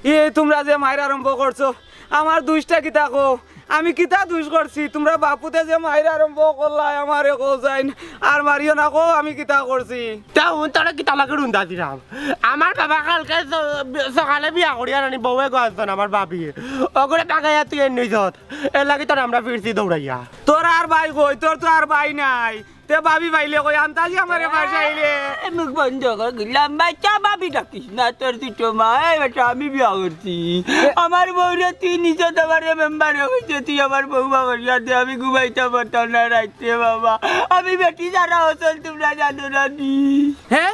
এ, তোমরা যে মাইর আরম্ভ করছো, আমার দুষটা কিতা কও? আমি কিতা দুষ করছি? তোমরা বাপুতে যে মাইর আরম্ভ করলায়, আমারে কও যাইন, আর মারিও না, কও আমি কিতা করছি? তা হুন, তোরা কিতা লাগে রুন্দা দিলাম? আমার বাবা কালকে স-, সকালে বিয়া করিয়া আনি বউয়ে গো আনছন আমার ভাবি। ওগুলো বাগাইয়া তুই এর নিজত। এর লাগি তোর আমরা ফিরছি দৌড়াইয়া। তোর আর ভাই কই? তোর তো আর ভাই নাই। তে ভাবি পাইলে কই, আন্তাজি আমারে বাসাইলে। এ, মুখ বন্ধ কর, গুলাম বাচ্চা, ভাবি ডাকিস না, তোর দুটো মা, এই বেটা, আমি বিয়া করছি। আমার বউরে তুই নিজে তোমারে মেম্বারে কইছে, তুই আমার বউ বাগরিয়া দে, আমি ঘুমাইতে পারতাম না রাইতে বাবা। আমি বেটি যারা অচল, তোমরা জানো না নি? হ্যাঁ?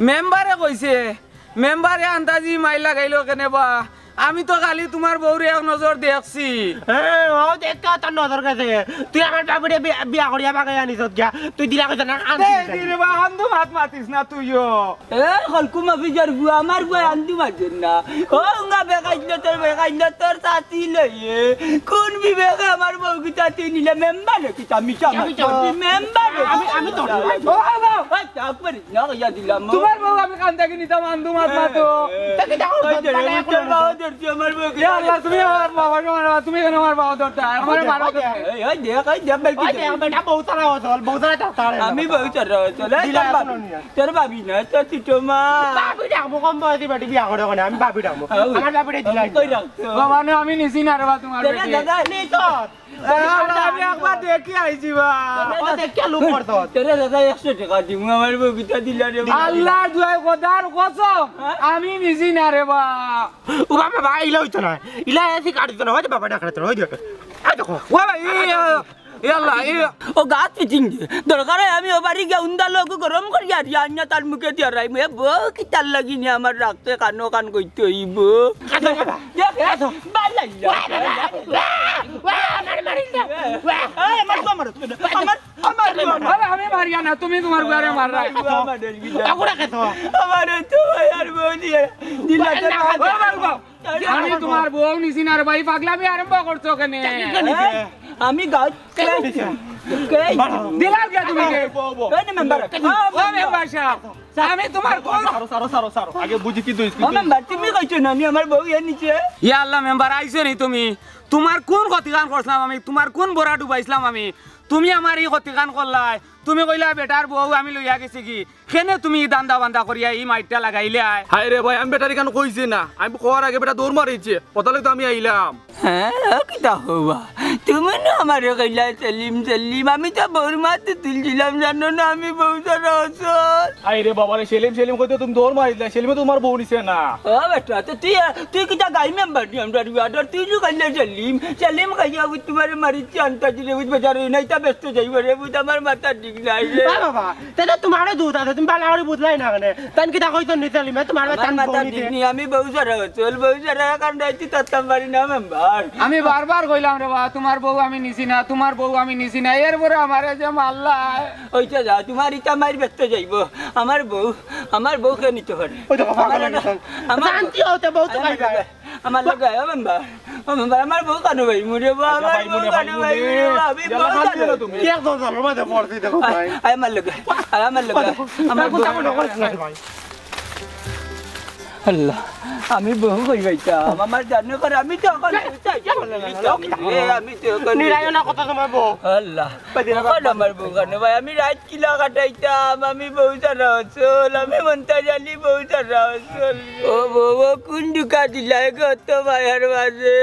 মেম্বারে কইছে? মেম্বারে আন্তাজি মাইর লাগাইলো কেনে বা? আমি তো খালি তোমার বউরে এক নজর দেখছি। হ্যাঁ, ও দেখতে তোর নজর গেছে। তুই আমার বাবুরে বি-, বিয়া করিয়া বাগাই আনিস গিয়া। তুই দিলা কইছ না, আনছিস এই না। দিরে বা, আন্দু মাত মাতিস না তুইও। এ, হলকু মাফি যার বুয়া, আমার বুয়া আন্দু মাতের না। ও, উঙ্গা বেকাইল তোর, বেকাইল তোর চাচি লইয়ে। কোন বিবেকে আমার বউ কি চাচি নিলে মেম্বার নাকি? আমি চামার আমি তো- তোর মেম্বার নাকি? আমি, আমি তো- ও, বাবা। ওই, চাপ করিস না, কইয়া দিলাম। তোমার বউ আমি কান থাকি নিতাম, আন্দু মাত মাতো। এ, এ, তাকে দেখো, ওই যে, তাহলে ওই এখন তোর বাবা ধরছি, আমার বউ কি এ আল্লাহ, তুমি আমার বাবা, তুমি আমার বাবা, তুমি কেন আমার বাবা ধরতে? আমার মারা এই, এই, দেখ, এই দেখ, বেলকি ওই দেখ। দেখ, বেটা, বউ তারা অচল, বউ তারা তার, তার। আমি বউ তারা অচল, এই দিলা তোর এখন বাপ। নিয়ে। তোর ভাবি না, তোর ছোট মা। ভাবি ডাকবো, কম বয়সী বেটি বিয়া করে ওখানে, আমি ভাবি ডাকবো। হ্যাঁ, ওই। আমার ভাবিরে দিলাই। কই রাখছো? বাবা, না, আমি নিছি না রে বা তোমার তোরে বেটি। দাদা, নি তো। এ আল্লাহ, আমি একবার দেখি আইছি বা। তোরে ও, দেখ, কে লুক করতো? তোরে দাদা একশো টাকা দিমু, আমার বউকিতা দিলা রে বা। আল্লাহর দুয়াই খোদার কসম, হ্যাঁ? আমি নিছি না রে বা। ও বাবা, বাবা, ইলা অইতো না। ইলা এসি কাটিতো না, ওই যে বাবা ডাকলে তো, ওই যে। এই দেখো। ও ভাই, এই, এই, এই আল্লাহ, এই। ও গাছ পিটিং দে। দরকার হয় আমি ও বাড়ি গিয়া উন্দা লোক গরম করি আর ইয়া আনিয়া তার মুখে দিয়া রাইমু। এ বউকিতার লাগি নি আমার রাখতে কানো কান কইতে অইবো। আচ্ছা, বাবা। দেখ, এ, বাবা, বাবা, বাবা, বাবা, আমার মারি না। এই, আমার তো আমার, আমার, আমার তো আমার। আরে, আমি মারিয়া না, তুমি তোমার ঘরে মাররায়। আমার তো ভাই আর বউ দিয়া। দিলা তো না, না, ও বাবা, আমি তোমার বউ নিছি না রে ভাই, পাগলামি আরম্ভ করছো কেনে? আমি গাছ কে? দিলাও কে তুমি কে? বউ, বউ। এই নে মেম্বার। ও মেম্বার সাহেব, আমি তোমার কোন সারো, সারো, সারো, সারো। আগে বুঝি কি দুই ও মেম্বার, তুমি কইছো না, আমি আমার বউ এ নিচে। ইয়া আল্লাহ মেম্বার, আইছো নি তুমি? তোমার কোন ক্ষতিখান করছিলাম আমি? তোমার কোন বড়া ডুবাইছিলাম আমি? তুমি আমার এই ক্ষতিখান করলায়। তুমি কইলা বেটার বউ আমি লইয়া গেছি গি, কেনে তুমি ই ধান্দা বান্দা করিয়া ই মাইরটা লাগাইলায়? হায় রে ভাই, আমি বেটারে ইখান কইছি না, আমি কওয়ার আগে বেটা দৌড় মারিছে, অতার লাগি তো আমি আইলাম। হ্যাঁ, ও কিতা কও বা? তুমি না আমারে কইলা সেলিম, সেলিম, আমি তো বউর মাত তুলছিলাম, জানো না আমি বউ ছাড়া অচল। আরে বাবা রে, সেলিম, সেলিম কইতে তুমি দৌড় মারিলায়, সেলিমে তো তুমার বউ নিছে না। ও বেটা, তো তুই, তুই কিতা গাই মেম্বার নি আমরার ওয়ার্ডর? তুই যে কইলে সেলিম, সেলিম কইয়া বুঝ তুমারে মারিছে আন্তাজি রে বুঝ বেচারা, নাই তা ব্যস্ত যাইব রে বুঝ, আমার মাথা ঠিক নাই রে। এ বাবা, তে তো তুমারও দুধ আছে, তুমি ভালা করি বুঝলায় না কেনে? তাইন কিতা কইতো নি সেলিমে, তুমার আমার তান মাথা বউ নিতে। ঠিক নি, আমি বউ ছাড়া অচল, বউ ছাড়া কান্দাইতে তাতাম পারি না মেম্বার। আমি বারবার কইলাম রে বা, তুমার বউ আমি নিছি না, তুমার বউ আমি নিছি না, এরপরে আমারে যে মারলায়। ওইটা যা, তুমার ইটা মাইর ব্যস্ত যাইব। আমার বউ, আমার বউ কে নিতে পারে? ওই দেখো, পাগল হয়ে গেছে। আমার শান্তি হতে বউ তো আরে খাইবে। আমার লগে, ও মেম্বার, ও মেম্বার, আমার বউ কানো ভাই, মুরে বউ, আচ্ছা, আমার ভাই বউ মুরে, কানো ভাই ভাই মুরে। মুরে, আমি ইয়াল্লা, বউ শান্তি কানো। হলো তুমি। কি এক দল দলের মাঝে পড়ছি দেখো ভাই। আয় আমার লগে, আয় আমার লগে, আমার বউ। আল্লাহ, আমি বউ কই পাইতাম? আমার জানো করে আমি তো এখন আমি তো এখন নিরায়না কথা তোমার বউ। আল্লাহ, এখন আমার বউ কানো ভাই, আমি রাইত কিলা কাটাইতাম, আমি বউ ছাড়া অচল, আমি মন্তাজ আলী বউ ছাড়া অচল। ও বউ, ও কোন দুকা দিলায় গো অত মায়ার মাঝে,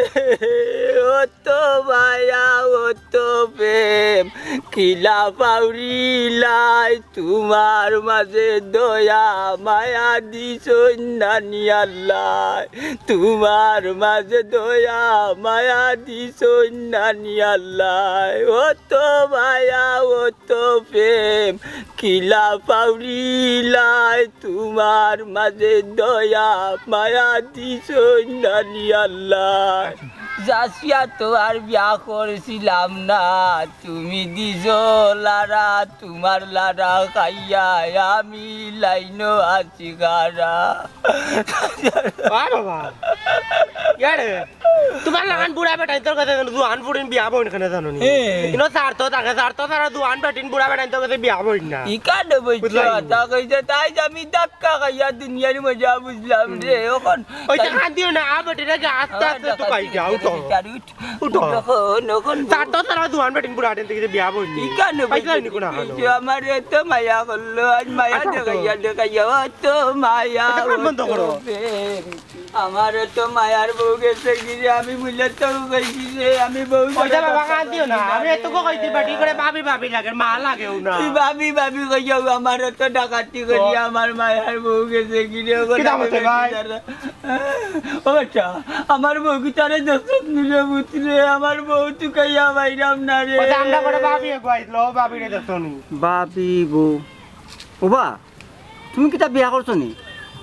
অত মায়া, অত প্রেম, কিলা পাউরিলায়, তুমার মাঝে দয়া মায়া দিছইন না নি আল্লায়, তুমার মাঝে দয়া মায়া দিছইন না নি আল্লায়, অত মায়া, অত প্রেম, কিলা পাউরিলায়, তুমার মাঝে দয়া মায়া দিছইন না নি আল্লায়। যাচিয়া তো আর বিয়া করছিলাম না, তুমি দিছো লারা, তুমার লারা খাইয়া আমি লাইনো আছি খারা। আ বাবা, ইয়ারে, তুমার লাখান বুড়া বেটাইন্তর গেছে জুয়ান ফুড়িন বিয়া বইন কেনে জানো নি? হে। ইনো স্বার্থ থাকে, স্বার্থ ছাড়া জুয়ান বেটিন বুড়া বেটাইন্তর গেছে বিয়া বইন না। ইখানো বইছে, বুঝলায়? তা কইছে, তাই যে আমি ধাক্কা খাইয়া দুনিয়ার মজা বুঝলাম রে, অখন ওই যে কান্দিও না, আ বেটিরে আস্তে আস্তে তুকাই যাও তো। উঠো। উঠো। অখন, অখন তার তো তারা দুহান বেটিন বুড়া আটেন থেকে বিয়া বইনি। ইখানো পাইছলায় নি কোন হানো? যে আমার এত মায়া করলো, আজ মায়া আচ্ছা, উঠো। দেখাইয়া দেখাইয়া, অত মায়া, আচ্ছা, কান বন্ধ অত করো। প্রেম। আমার এত মায়ার বউ গেছে গিরে, আমি বুলে তো কইছি রে, আমি বউ ওই যে ছাড়া বাবা, বাঁচতে কান দিও না, পারি আমি না এত রে। কইছি, বেটি করে ভাবি ভাবি লাগে, মা লাগেও না। তুই ভাবি ভাবি কইয়াও, আমার এত ডাকাতি করি, ও। আমার মায়ার বউ গেছে গিরে, ওখানে কিতা বলতে বেটি ভাই? ছাড়া। ও বেটা, আমার বউ কি তারে দেখছত নি রে পুত রে? আমার বউ তুকাইয়া পাইরাম না রে। ওটা আমরা করে ভাবি এগো আইলো, ভাবি রে দেখছো নি? ভাবি বউ। ওবা, তুমি কিতা বিয়া করছো নি?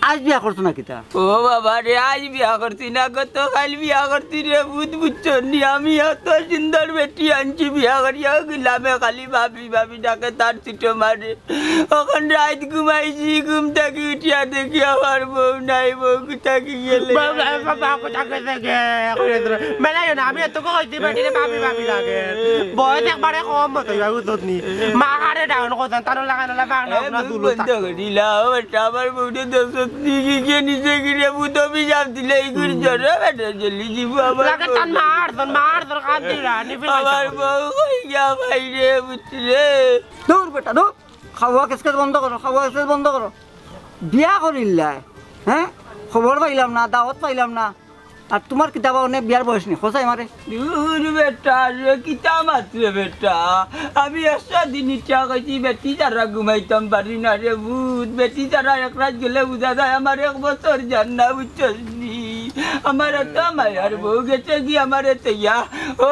আজ বিয়া করছো না কিতা? ও বাবা রে, আজ বিয়া করছি না, গত কাইল বিয়া করছি রে পুত, বুঝছো নি? আমি অত সুন্দর বেটি আনছি বিয়া করিয়া, গিলামে খালি ভাবি ভাবি ডাকে তার ছোট মারে। অখন রাইত ঘুমাইছি, ঘুম থাকি উঠিয়া দেখি আমার বউ নাই, বউ কোথাকি গেলে? বাবা, বাবা, কোথাকি গেছে গে? মেলাইও না, আমি এত কইছি বেটিরে ভাবি ভাবি লাগে। বয়স একবারে কম মতো, ইবা বুঝছত নি? মা কারে ডাউন করছেন, তার লাগানো লাগা না, এ, আমরা মুখ দুলু বন্ধ থাকবো। করিলাও, বেটা, আমার বউরে দেখছত নি, কি কে নিচে গিরে ভূত অভিশাপ দিলে, এই করে জ্বরে বেটা চলি জীবু আমার লাগে বউ। তার মার, তার মার, তার কান দিলা, নিপিল আমার খাইছে। বউ কই গিয়া বাইরে, বুঝলে? দূর বেটা, দূর। খাওয়া কেসকেস বন্ধ করো, খাওয়া কেসকেস বন্ধ করো। বিয়া করিলায়, হ্যাঁ? খবর পাইলাম না, দাওয়াত পাইলাম না। আর তুমার কিতাবা অনেক বিয়ার বয়স নি, খোঁচাই মারে। দূর বেটা রে, কিতা মাতরে বেটা? আমি একশো দিন ইচ্ছা কইছি, বেটি ছাড়া ঘুমাইতাম পারি না রে ভূত। বেটি ছাড়া এক রাত গেলে বুঝা যায়, আমার এক বছর যার না, বুঝছস নি? আমার এত মায়ার বউ গেছে কি আমারে তৈয়া। ও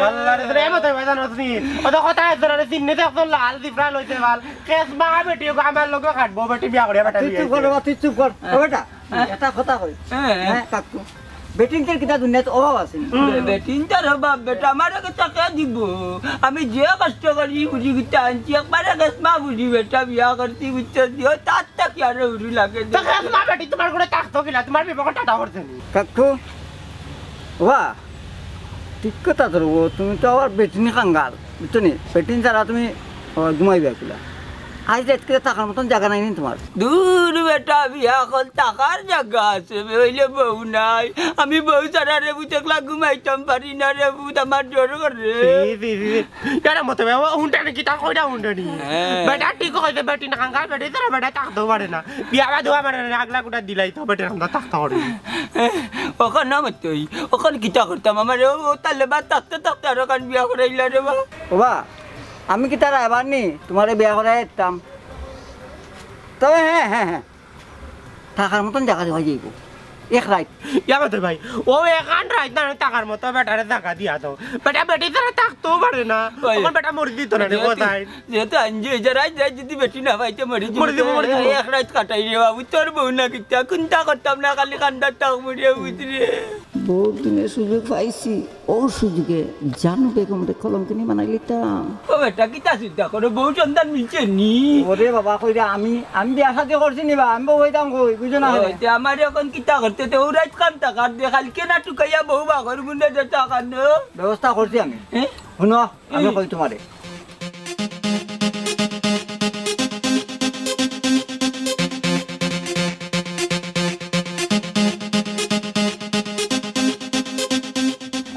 আল্লাহ রে, রে মতো ভাই জানো তুমি। ও তো কথা আছে রে, চিন্নে দেখতো লাল দিফরা লইতে পার। কেস মা বেটি ওকে আমার লগে কাটবো, বেটি বিয়া করিয়া বেটা তুই বিয়া চুপ কর, হইছে। বাবা, তুই চুপ কর। ও বেটা, হ্যাঁ। এটা কথা কই। হ্যাঁ। হ্যাঁ, কাকু। বেটিনদের কিতা দুনিয়াত অভাব আছে নি? বে-, বেটিনদের অভাব, বেটা, আমার আগে টাকা দিব। আমি যে কষ্ট করি, বুঝি কিতা আনছি, একবারে কেস মা বুঝি বেটা বিয়া করছি, বুঝছো? দিও, তার তা কি আরো উড়ু লাগে? তো কেস মা বেটি তোমার করে থাকতো কিনা? তোমার বিপক্ষে টাটা করছে নি? কাকু, ওবা, ঠিক কথা তো রে, তুমি তো আবার বেটিনি কাঙ্গাল, বুঝছো নি? বেটিন ছাড়া তুমি, ও, ঘুমাইবা কিলা? আইজ রাইত কিতা থাকার মতন জাগা নাই নি তুমার? দূর বেটা, বিয়া অকল থাকার জাগা আছে বে, অইলে বউ নাই। আমি বউ ছাড়া রে পুত একলা ঘুমাইতাম পারি না রে পুত, আমার ডর করে। ছি, ছি, ছি, ছি। ইয়ারে মতো বে, ও হুনটা নি কিতা কইরা হুনটা নি? হ্যাঁ। বেটা ঠিক কইছে, বেটি না কাঙ্গাল, বেটি ছাড়া বেটা থাকতেও পারে না। বিয়া বাদ হওয়া মানে আগলা কুটা দিলাই তো বেটি আমরা থাকতে পারি না। অখন না মতই, অখন কিতা করতাম? আমার ও, ও তালে বা থাকতে থাকতে আরো কান বিয়া করাইলা রে বা। ও বা, আমি কিতা রায়বার নি? তুমারে বিয়া করাই দিতাম। তবে হ্যাঁ, হ্যাঁ, হ্যাঁ। থাকার মতন জাগা দেওয়া যাইব। এক রাইত। ইয়া মতো ভাই, ও এখান রাইত না থাকার মতো বেটারে জাগা দিয়া দাও। বেটা বেটি ছাড়া থাকতেও পারে না। ওই। অখন বেটা মরি দিত না রে, যেহেতু, কোথায়? যেহেতু আনজি, এই যে রাইত, রাইত যদি বেটি না পাইতে মরি মরি দিব, মরি দিব। এক রাইত কাটাই রে বাবু, তোর বউ না কিতা, কুন্তা করতাম না, খালি কান্দার টাক মরিয়া বুঝ রে। বহুত দিনে সুযোগ পাইছি, ও সুযোগে জানু বেগমরে কলঙ্কিনী বানাইলিতাম। ও বেটা, কিতা চিন্তা করো, বউ সন্তান মিলছে নি? ওরে বাবা, কইরা আমি, আমি বিয়া শাদি করছি নি বা, আমি বউ হইতাম কই, বুঝো না ও, কেনে? তে আমার অখন কিতা করতে, তে ও রাইত কান থাকার দে, কালকে না টুকাইয়া বউ বাগর গুনে দে টাকা নো। ব্যবস্থা করছি আমি। হ্যাঁ? হুনো, আমি হুম। কই তুমারে।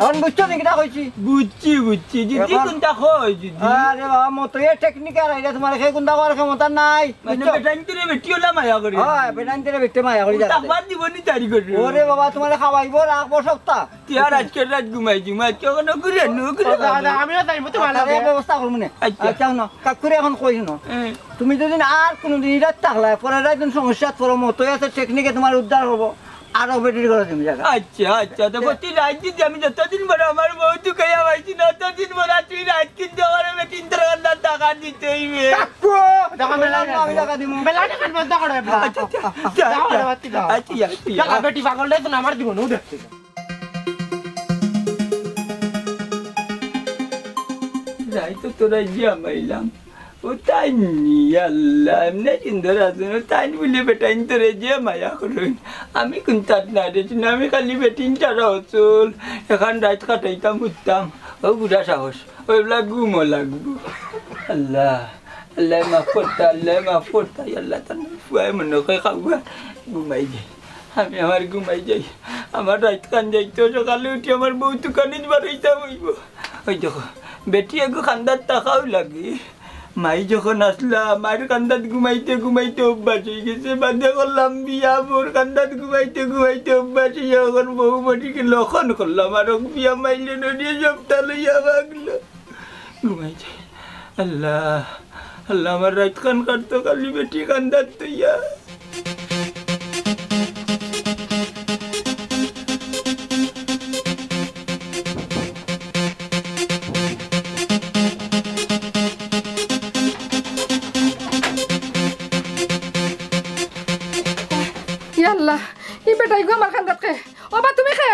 অখন বুঝছো নি কিতা কইছি? বুঝছি, বুঝছি। যদি অখন কুন্তা কই যদি। আরে বাবা, মতো এ টেকনিক আর আইরা তুমার, হে কুন্তা করার ক্ষমতা নাই, মানে বুঝছো? বেটাইন্তরে বেটি ওলা মায়া করে। হয়, বেটাইন্তরে বেটি মায়া করে ও যারা। তাকবার জীবনী জারি করে। ওরে বাবা, তুমারে খাওয়াইবো, রাখবো সপ্তাহ। তে আর আজকে রাইত ঘুমাই দিমু, আজকে কোনো ঘুরে নু, ঘুরে আচ্ছা, আচ্ছা, আমিও যাইমু তুমার আরে, লগে। ব্যবস্থা করমু নে। আচ্ছা। আচ্ছা, হুনো, কাকুরে অখন কই হুনো। হ্যাঁ। তুমি যদি আর কুনুদিন ইরাত থাকলায়, পরে রাইত দিন সমস্যাত পড়ো, মতো আছে টেকনিকে তুমার উদ্ধার হবো। আরো বেটির ঘরো দিমু জাগা। আচ্ছা, আচ্ছা, তো প্রতি রাইত যদি আমি যতদিন বড় আমার বউ তুকাইয়া পাইছি না, ততদিন বড় তুই রাইত কিন্তু আমার বেটিন্তর কান্দাত টাকা দিতে অইবে। কাকু! দেখো, মেলা আমি টাকা দিমু। মেলা টাকা বন্ধ করো, এবার। আচ্ছা, আচ্ছা, আচ্ছা, দাও, আচ্ছা। এবার দাও। আচ্ছা, আচ্ছা, আচ্ছা। দেখো, বেটি পাগল রে, তো আমার দিব না, ও দেখতে দাও। যাই তো তোরা গিয়া মাইলাম। ও তাইন নি, আল্লাহ, এমনে সুন্দর আছইন। ও তাইন বুলে বেটাইন্তরে যে মায়া করইন। আমি কুন্তাত না রে, আমি খালি বেটিন ছাড়া অচল। এখান রাইত কাটাইতাম, উঠতাম। ও বুড়া সাহস, ওইগুলা ঘুমও লাগবো। আল্লাহ, আল্লাহ মাফ করতা, আল্লাহ মাফ করতা, আল্লাহ তার ফুয়ায় মনে কয় খাওয়া। ঘুমাই যাই, আমি আমার ঘুমাই যাই। আমার রাইত কান যাইতো, সকালে উঠি আমার বউ তুকানিত বারইতাম অইবো। ওই দেখো, বেটি এগু কান্দাত থাকাও লাগে। মাই যখন আছলা, মার কান্দাত ঘুমাইতে ঘুমাইতে অভ্যাস অইগেছে। বাদে করলাম বিয়া, বউর কান্দাত ঘুমাইতে ঘুমাইতে অভ্যাস অইয়া অখন বউ মরি গেল। অখন করলাম আর বিয়া, মাইলে নড়িয়ে সবটা লইয়া ভাগলো। ঘুমাই যাই। আল্লাহ, আল্লাহ, আমার রাইত কান কাটতো খালি বেটি কান্দাত থইয়া। ইয়া আল্লাহ, ই বেটাইগু আমার কান্দাত কে। ও বা, তুমি কে?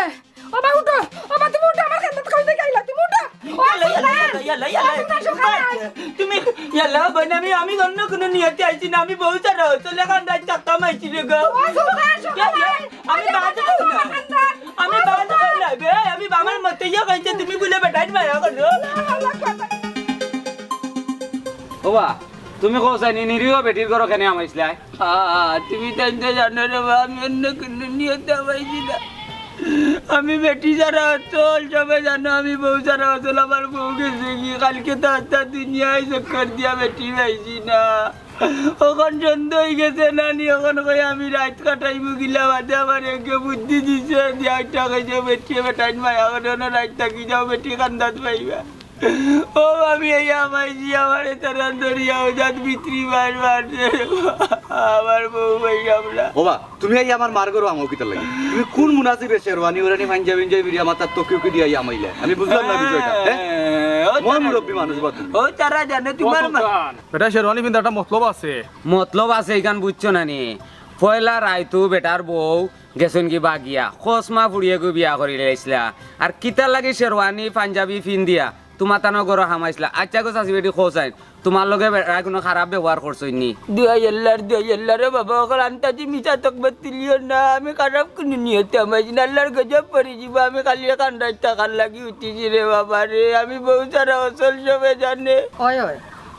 ও বা, উঠো। ও বা, তুমি উঠো, আমার কান্দাত কই দেখি আইলা, তুমি উঠো। ও ইয়াল্লা, ইয়াল্লা, সুলতান! ইয়াল্লা, ইয়াল্লা, ও ইয়াল্লা। সুলতান, সুলতান! তুমি, ইয়াল্লা, বইন, আমি, আমি অন্য কুনু নিয়তে আইছি না, আমি বউ ছাড়া অচল, এখান রাইত থাকতাম আইছি রে গো। ও সুলতান, সুলতান! ইয়াল্লা, আমি বাদ দেই না। আমি বাদ দেই না, বে, আমি বাবার মতে ইয়ে কইছে, তুমি বুলে বেটাইন মায়া করো। ও বা, তুমি কও চাইনি নিরীহ বেটির ঘরো কেনে হামাইছলায়? আ, তুমি তাইন তো জানো রে বা, আমি অন্য কুনু নিয়তে হামাইছি না। আমি বেটি ছাড়া অচল, সবে জানো আমি বউ ছাড়া অচল, আমার বউ গেছেগি। কালকে তো আস্তা দুনিয়ায় চক্কর দিয়া বেটি পাইছি না। অখন সন্ধ্যা অইগেছে না নি, অখন কই আমি রাইত কাটাইমু কিলা বাদে আমার এগে বুদ্ধি দিছে, দিয়া একটা কইছে বেটিয়ে বেটাইন মায়া করে না, রাইত থাকি যাও, বেটি কান্দাত পাইবা। ও, আমি এই আমাইছি, আমারে তারা ধরিয়া ওজাত ভিতরি মার মারছে। আমার বউ ভাই আমরা। ও বা, তুমি এই আমার মার ঘরো হামাও কিতার লাগি? তুমি কুন মুনাসিবে শেরওয়ানি ওরানি পাঞ্জাবি ইঞ্জাবি বিরিয়া মাথাত টুকি উকি দিয়া হামাইলা? আমি বুঝলাম না বিষয়টা, হ্যাঁ? হ্যাঁ, ও ময় তারা মুরব্বি মানুষ বা তুমি। ও তারা জানে তোমার মা- সুলতান। বেটা, শেরওয়ানি পিন্দার একটা মতলব আছে। মতলব আছে, ইখান বুঝছো না নি? পয়লা রাইতু বেটার বউ গেছইন কি বাগিয়া, কসমা ফুড়িয়েগু বিয়া করিলাইছলা। আর কিতার লাগি শেরওয়ানি পাঞ্জাবি পিন্দিয়া তুমাতানর ঘরো হামাইছলা? আইচ্ছা গো চাচি বেটি, কও চাইন, তুমার লগে বেটায় কুনু খারাপ ব্যবহার করছইন নি? দুয়াই আল্লার, দুয়াই আল্লার রে বাবা, অকল আন্তাজি মিছা তকবত তুলিও না, আমি খারাপ কুনু নিয়তে হামাইছি না, আল্লার গজব পড়ি যিবো, আমি খালি এখান রাইত থাকার লাগি উঠিছি রে বাবা রে, আমি বউ ছাড়া অচল সবে জানে। অয়, অয়,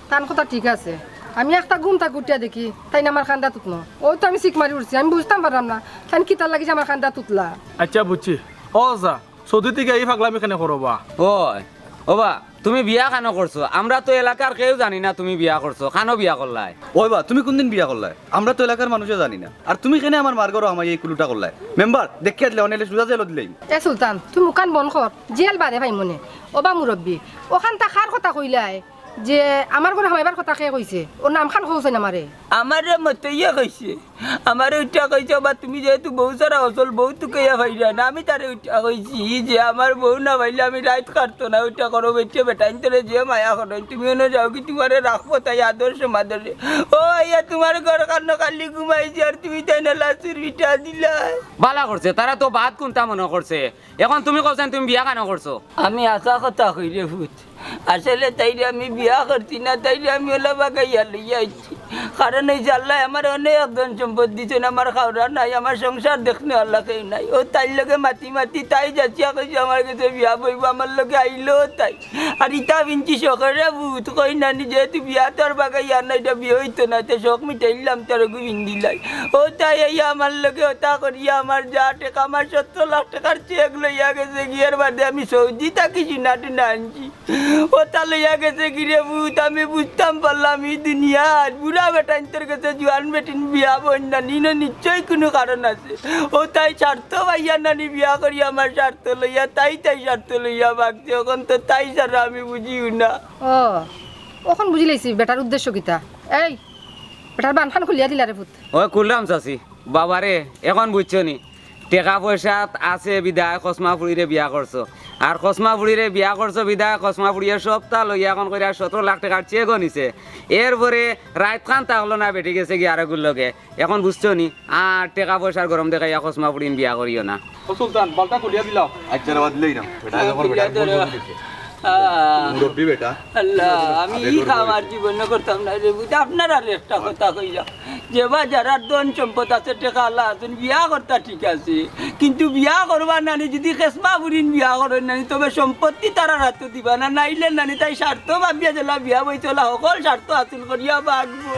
তান কথা ঠিক আছে। আমি একটা ঘুম থাকি উঠিয়া দেখি, তাইন আমার কান্দাত উঠলো। অউ তো আমি চিক মারি উঠছি, আমি বুঝতাম পারলাম না, তাইন কিতার লাগি যে আমার কান্দাত উঠলা। আচ্ছা, বুঝছি। ও আচ্ছা, সৌদি থাকি এই পাগলামি কেনে করো বা? ওই, ও বা, তুমি বিয়া কানো করছো? আমরা তো এলাকার কেউ জানি না তুমি বিয়া করছো। কানো বিয়া করলায়? ওই বা, তুমি কুনদিন বিয়া করলায়? আমরা তো এলাকার মানুষে জানি না। আর তুমি কেনে আমার মার ঘরো হামাইয়া এই কুলুটা করলায়? মেম্বার, দেখিয়া দিলে, অনেলে সুজা জেলো দিলেই। এ সুলতান, তুই মুখান বন্ধ কর, জেল বাদে ভাই মনে। ও বা মুরব্বি, অখানতা কার কথা কইলায়? যে আমার ঘরো হামাইবার কথা কে কইছে? অউ নামখান কওছইন আমারে। আমারে মতইয়ে কইছে। আমারে উঠা কইছে, "ও বা তুমি যেহেতু বউ ছাড়া অচল, বউ তুকাইয়া পাইরায় না।" আমি তারে উঠা কইছি যে আমার বউ না পাইলে আমি রাইত কাটতো না। উঠা করো বেটিয়ে বেটাইন্তরে যে মায়া করইন, তুমি অনো যাওগি, তুমারে রাখবো তাই আদর সমাদরে। ও আইয়া তুমার ঘরখানো খালি ঘুমাইছে আর তুমি তাইন লাসুর পিঠা দিলায়। বালা করছে, তারা তো বাদ কুনতা মনো করছে। অখন তুমি কওছইন তুমি বিয়া কানো করছো? আমি হাছা কথা কই রে পুত, আসলে তাইরে আমি বিয়া করছি না, তাইরে আমি অলা বাগাইয়া লইয়া আইছি। কারণ অউ যে আল্লায় আমারে অনেক ধন সম্পদ দিছইন, আমার খাওরা নাই, আমার সংসার দেখনেওয়ালা কেউ নাই। অউ তাইর লগে মাতি মাতি তাই যাচিয়া কইছে আমার গেছে বিয়া বইবো, আমার লগে আইলো তাই। আর ইতা পিনছি শখরে পুত, কই নানি যেহেতু বিয়া তো আর বাগাইয়া নাই, ইটা বিয়া অইতো না, তে শখ মিটাইলাম তার গু পিন্দিলাই। অউ তাই আইয়া আমার লগে অতা করিয়া আমার যা টেকা, আমার সত্তর লাখ টেকার চেক লইয়া গেছেগি, এর বাদে আমি সৌদি থাকি সোনা টুনা আনছি। অতা লইয়া গেছেগি রে পুত, আমি বুঝতাম পারলাম ই দুনিয়াত বুড়া বেটাইন্তর গেছে জুয়ান বেটিন বিয়া বইন না, নিনো নিশ্চয় কুনু কারণ আছে। অউ তাই স্বার্থ পাইয়া নানি বিয়া করি আমার স্বার্থ লইয়া, তাই তাই স্বার্থ লইয়া ভাগছে। অখন তো তাই ছাড়া আমি বুঝিও না। ও, অখন বুঝিলাইছি বেটার উদ্দেশ্য কিতা। এই, বেটার বানখান খুলিয়া দিলা রে পুত। ওই কুলরাম চাচি, বাবারে, অখন বুঝছো নি? টেকা পয়সা আছে বিদায় কসমা ফুড়িরে বিয়া করছো, আর কসমা ফুড়িরে বিয়া করছো বিদায় কসমা ফুড়িয়ে সবতা লইয়া অখন কইরা সতরো লাখ টেকার চেকও নিছে। এরপরে রাইতখান থাকলো না, বেটি গেছেগি আরগুর লগে। অখন বুঝছো নি? আর টেকা পয়সার গরম দেখাইয়া কসমা ফুড়িন বিয়া করিও না। ও সুলতান, বালটা খুলিয়া দিলাও। আচ্ছা রে, বাদ দিলেই না। বেটা যখন বেটা বলবো দিছে। আহ, মুরব্বি বেটা। আল্লাহ, আমি ই কাম আর জীবনে করতাম না রে পুত। আপনারারে একটা কথা কইলাম, যে বা যারার ধন সম্পদ আছে, টেকা আলা আছইন, বিয়া করতা ঠিক আছে, কিন্তু বিয়া করবা নানি, যদি কসমা ফুড়িন বিয়া করইন নানি, তবে সম্পত্তি তারার আতো দিবা না, নাইলে নানি তাই স্বার্থ ভাবিয়া যেলা বিয়া বইছে, অলা হকল স্বার্থ হাসিল করিয়া ভাগবো।